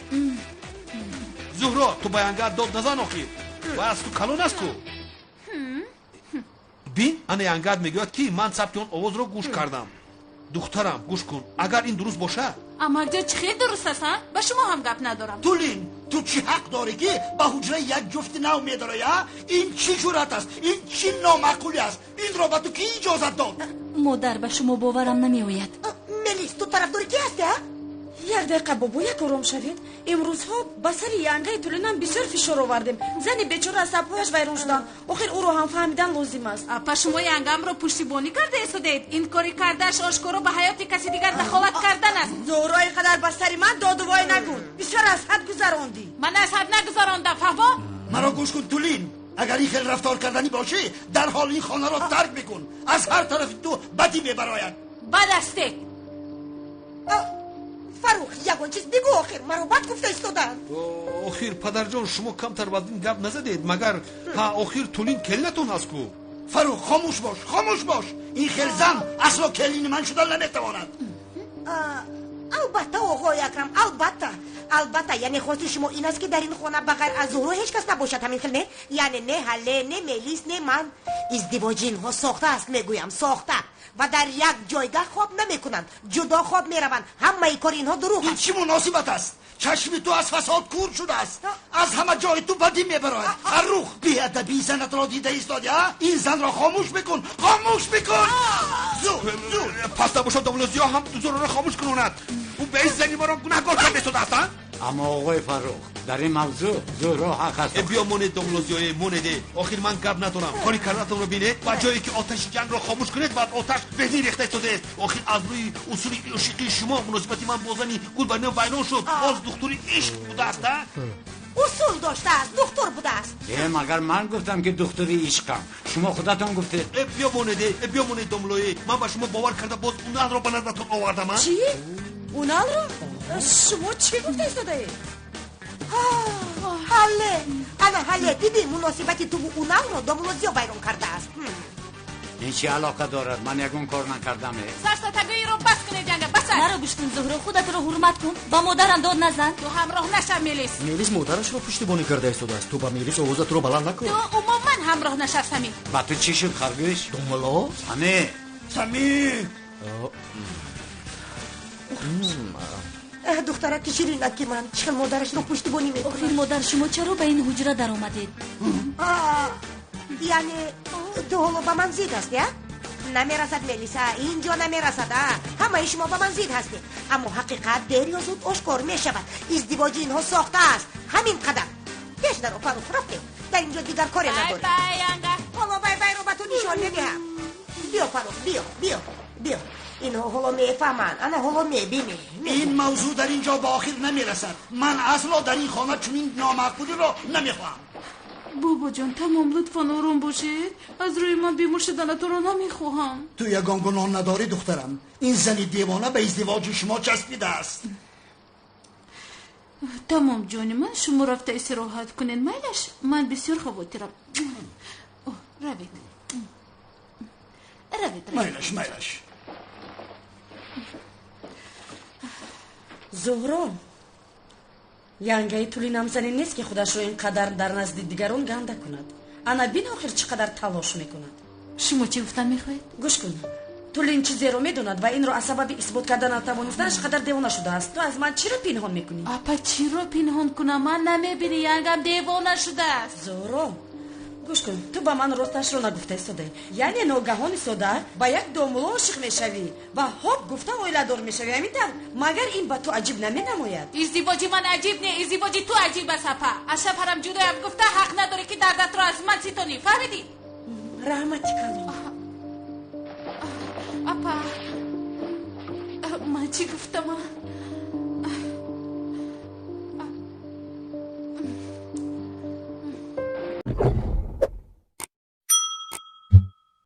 Зуҳро, ту ба янгаат дод назан охир. Вай аз ту калон аст ку. Бин, ана янгаат мегӯяд ки ман сабти он овозро гӯш кардам. Духтарам, гӯш кун, агар ин дуруст бошад. Амакҷон, чӣ хел дуруст аст, а? Ба шумо ҳам гап надорам. Тулин, ту чӣ ҳақ дорӣ ки ба ҳуҷраи як ҷуфти нав медароӣ, а? Ин чӣ ҷуръат аст? Ин чӣ номаъқулӣ аст? Инро ба ту кӣ иҷозат дод? Модар, ба шумо боварам намеояд. Мелис, ту тарафдори кӣ ҳастӣ, а? Як дақиқа, бобо, як ором шавед. Имрӯзҳо ба сари янгаи тулинам бисёр фишор овардем. Зани бечора асабҳояш вайрон шуданд. Охир ӯро ҳам фаҳмидан лозим аст. Апа, шумо янгамро пуштибонӣ карда истодаед. Ин кори кардааш ошкоро ба ҳаёти каси дигар дахолат кардан аст. Зуҳро, ин қадар ба сари ман додувой нагун. Бисёр аз ҳад гузарондӣ. Ман аз ҳад нагузарондам, фаҳмо? Маро гӯш кун, Тулин. Агар ин хел рафтор карданӣ бошӣ, дарҳол ин хонаро тарк мекун. Аз ҳар тарафи ту бадӣ мебарояд. Бад астед. Фаррух, ягон чиз бигӯ, охир маро бад гуфта истодаанд. Охир падарҷон, шумо камтар вазнин гап назадед, магар ҳа? Охир Тулин келинатон ҳаст ку. Фаррух, хомӯш бош, хомӯш бош. Ин хел зан асло келини ман шуда наметавонад. Албатта, оғои Акрам, албатта, албатта. Яъне хости шумо ин аст ки дар ин хона ба ғайр аз Зуҳро ҳеҷ кас набошад, ҳамин хел, не? Яъне не Ҳалле, не Мелис, не ман. Издивоҷи инҳо сохта аст, мегӯям, сохта. Ва дар як ҷойгаҳ хоб намекунанд, ҷудо хоб мераванд. Ҳамаи кори инҳо дурӯғ Ин аст. чӣ муносибат аст? Чашми ту аз фасод кур шудааст. Аз ҳама ҷои ту бадӣ мебарояд. Фаррух, беадабии занатро дида истоди, а? Ин занро хомӯш бикун, хомӯш бикун. Зуд, зуд. Пас набошад, домулло Зиё ҳам Зуҳроро хомӯш кунонад. Ӯ ба ин зани маро гунаҳкор карда истодааст, а? Аммо оғои Фаррух, дар ин мавзӯъ Зуҳро ҳақ аст. Э, биё монед, домулло Зиёе, монеде. Охир ман гап надорам. Кори кардаатонро бинед. Ба ҷое ки оташи ҷангро хомӯш кунед, баъд оташ бензин рехта истодаест. Охир аз рӯи усули ишқии шумо муносибати ман бо зани гулбаринам вайрон шуд. Боз духтури ишқ будааст, а? Усул доштааст, духтур будааст. Э, магар ман гуфтам ки духтури ишқам? Шумо худатон гуфтед. Э, биё монеде, э, биё монед, домуллое. Ман ба шумо бовар карда боз Уналро ба назартон овардам, а? Чӣ? Уналро? Шумо чӣ гуфта истодаед? Ҳалле, ана, Ҳалле, дидӣ, муносибати туву Уналро домулло Зиё вайрон кардааст. Ин чӣ алоқа дорад? Ман ягон кор накардам. Сарсатагиро бас кунед, янга, бас. Маро гӯш кун, Зуҳро, худатро ҳурмат кун. Ба модарам дод назан. Ту ҳамроҳ нашав, Мелис. Мелис модарашро пуштибонӣ карда истодааст. Ту ба Мелис овозатро баланд накун. Ту умуман ҳамроҳ нашав, Самир. Ба ту чӣ шуд, харгӯш? Домулло? Самир! Самир! Духтараки ширинаки ман чӣ хел модарашро пуштибонӣ мекунад. Охир модар, шумо чаро ба ин ҳуҷра даромадед? Яъне ту ҳоло ба ман зид ҳастӣ, а? Намерасад, Мелиса, ин ҷо намерасад, а? Ҳамаи шумо ба ман зид ҳастед. Аммо ҳақиқат дер ё зуд ошкор мешавад. Издивоҷи инҳо сохта аст. Ҳамин қадар. Пеш даро, Фарух, рафтем. Дар ин ҷо дигар коре надорем. Бай-бай, янга. Ҳоло бай-байро ба ту нишон медиҳам. Биё, Фарух, биё, биё, биё. Инҳо ҳоло мефаҳманд, ана ҳоло мебинӣ. Ин мавзӯъ дар ин ҷо ба охир намерасад. Ман асло дар ин хона чунин номаъқулиро намехоҳам. Бобоҷон, тамом, лутфан ором бошед. Аз рӯи ман бемор шуданатонро намехоҳам. Ту ягон гуноҳ надорӣ, духтарам. Ин зани девона ба издивоҷи шумо часпидааст. Тамом, ҷони ман, шумо рафта истироҳат кунед. Майлаш, ман бисёр хавотирам. Равед. Равед, равед. Майлаш, майлаш. Зуҳро, янгаи тулинам зане нест, ки худашро ин қадар дар назди дигарон ганда кунад. Ана бин, охир чӣ қадар талош мекунад. Шумо чӣ гуфтан мехоҳед? Гӯш кун, тулин чизеро медонад ва инро аз сабаби исбот карда натавонистанаш қадар девона шудааст. Ту аз ман чиро пинҳон мекунӣ? Апа, чиро пинҳон кунам? Ман намебинӣ, янгам девона шудааст. Зуҳро, гӯш кун, ту ба ман росташро нагуфта истодаӣ. Яъне ногаҳон истода ба як домулло ошиқ мешавӣ ва ҳоп гуфта оиладор мешавӣ. Ҳамин тавр, магар ин ба ту аҷиб наменамояд? Издивоҷи ман аҷиб не, издивоҷи ту аҷиб аст, апа. Аз шавҳарам ҷудоям гуфта ҳақ надорӣ, ки дардатро аз ман ситонӣ. Фаҳмидӣ? Раҳмати калон. Апа, ман чӣ гуфтам?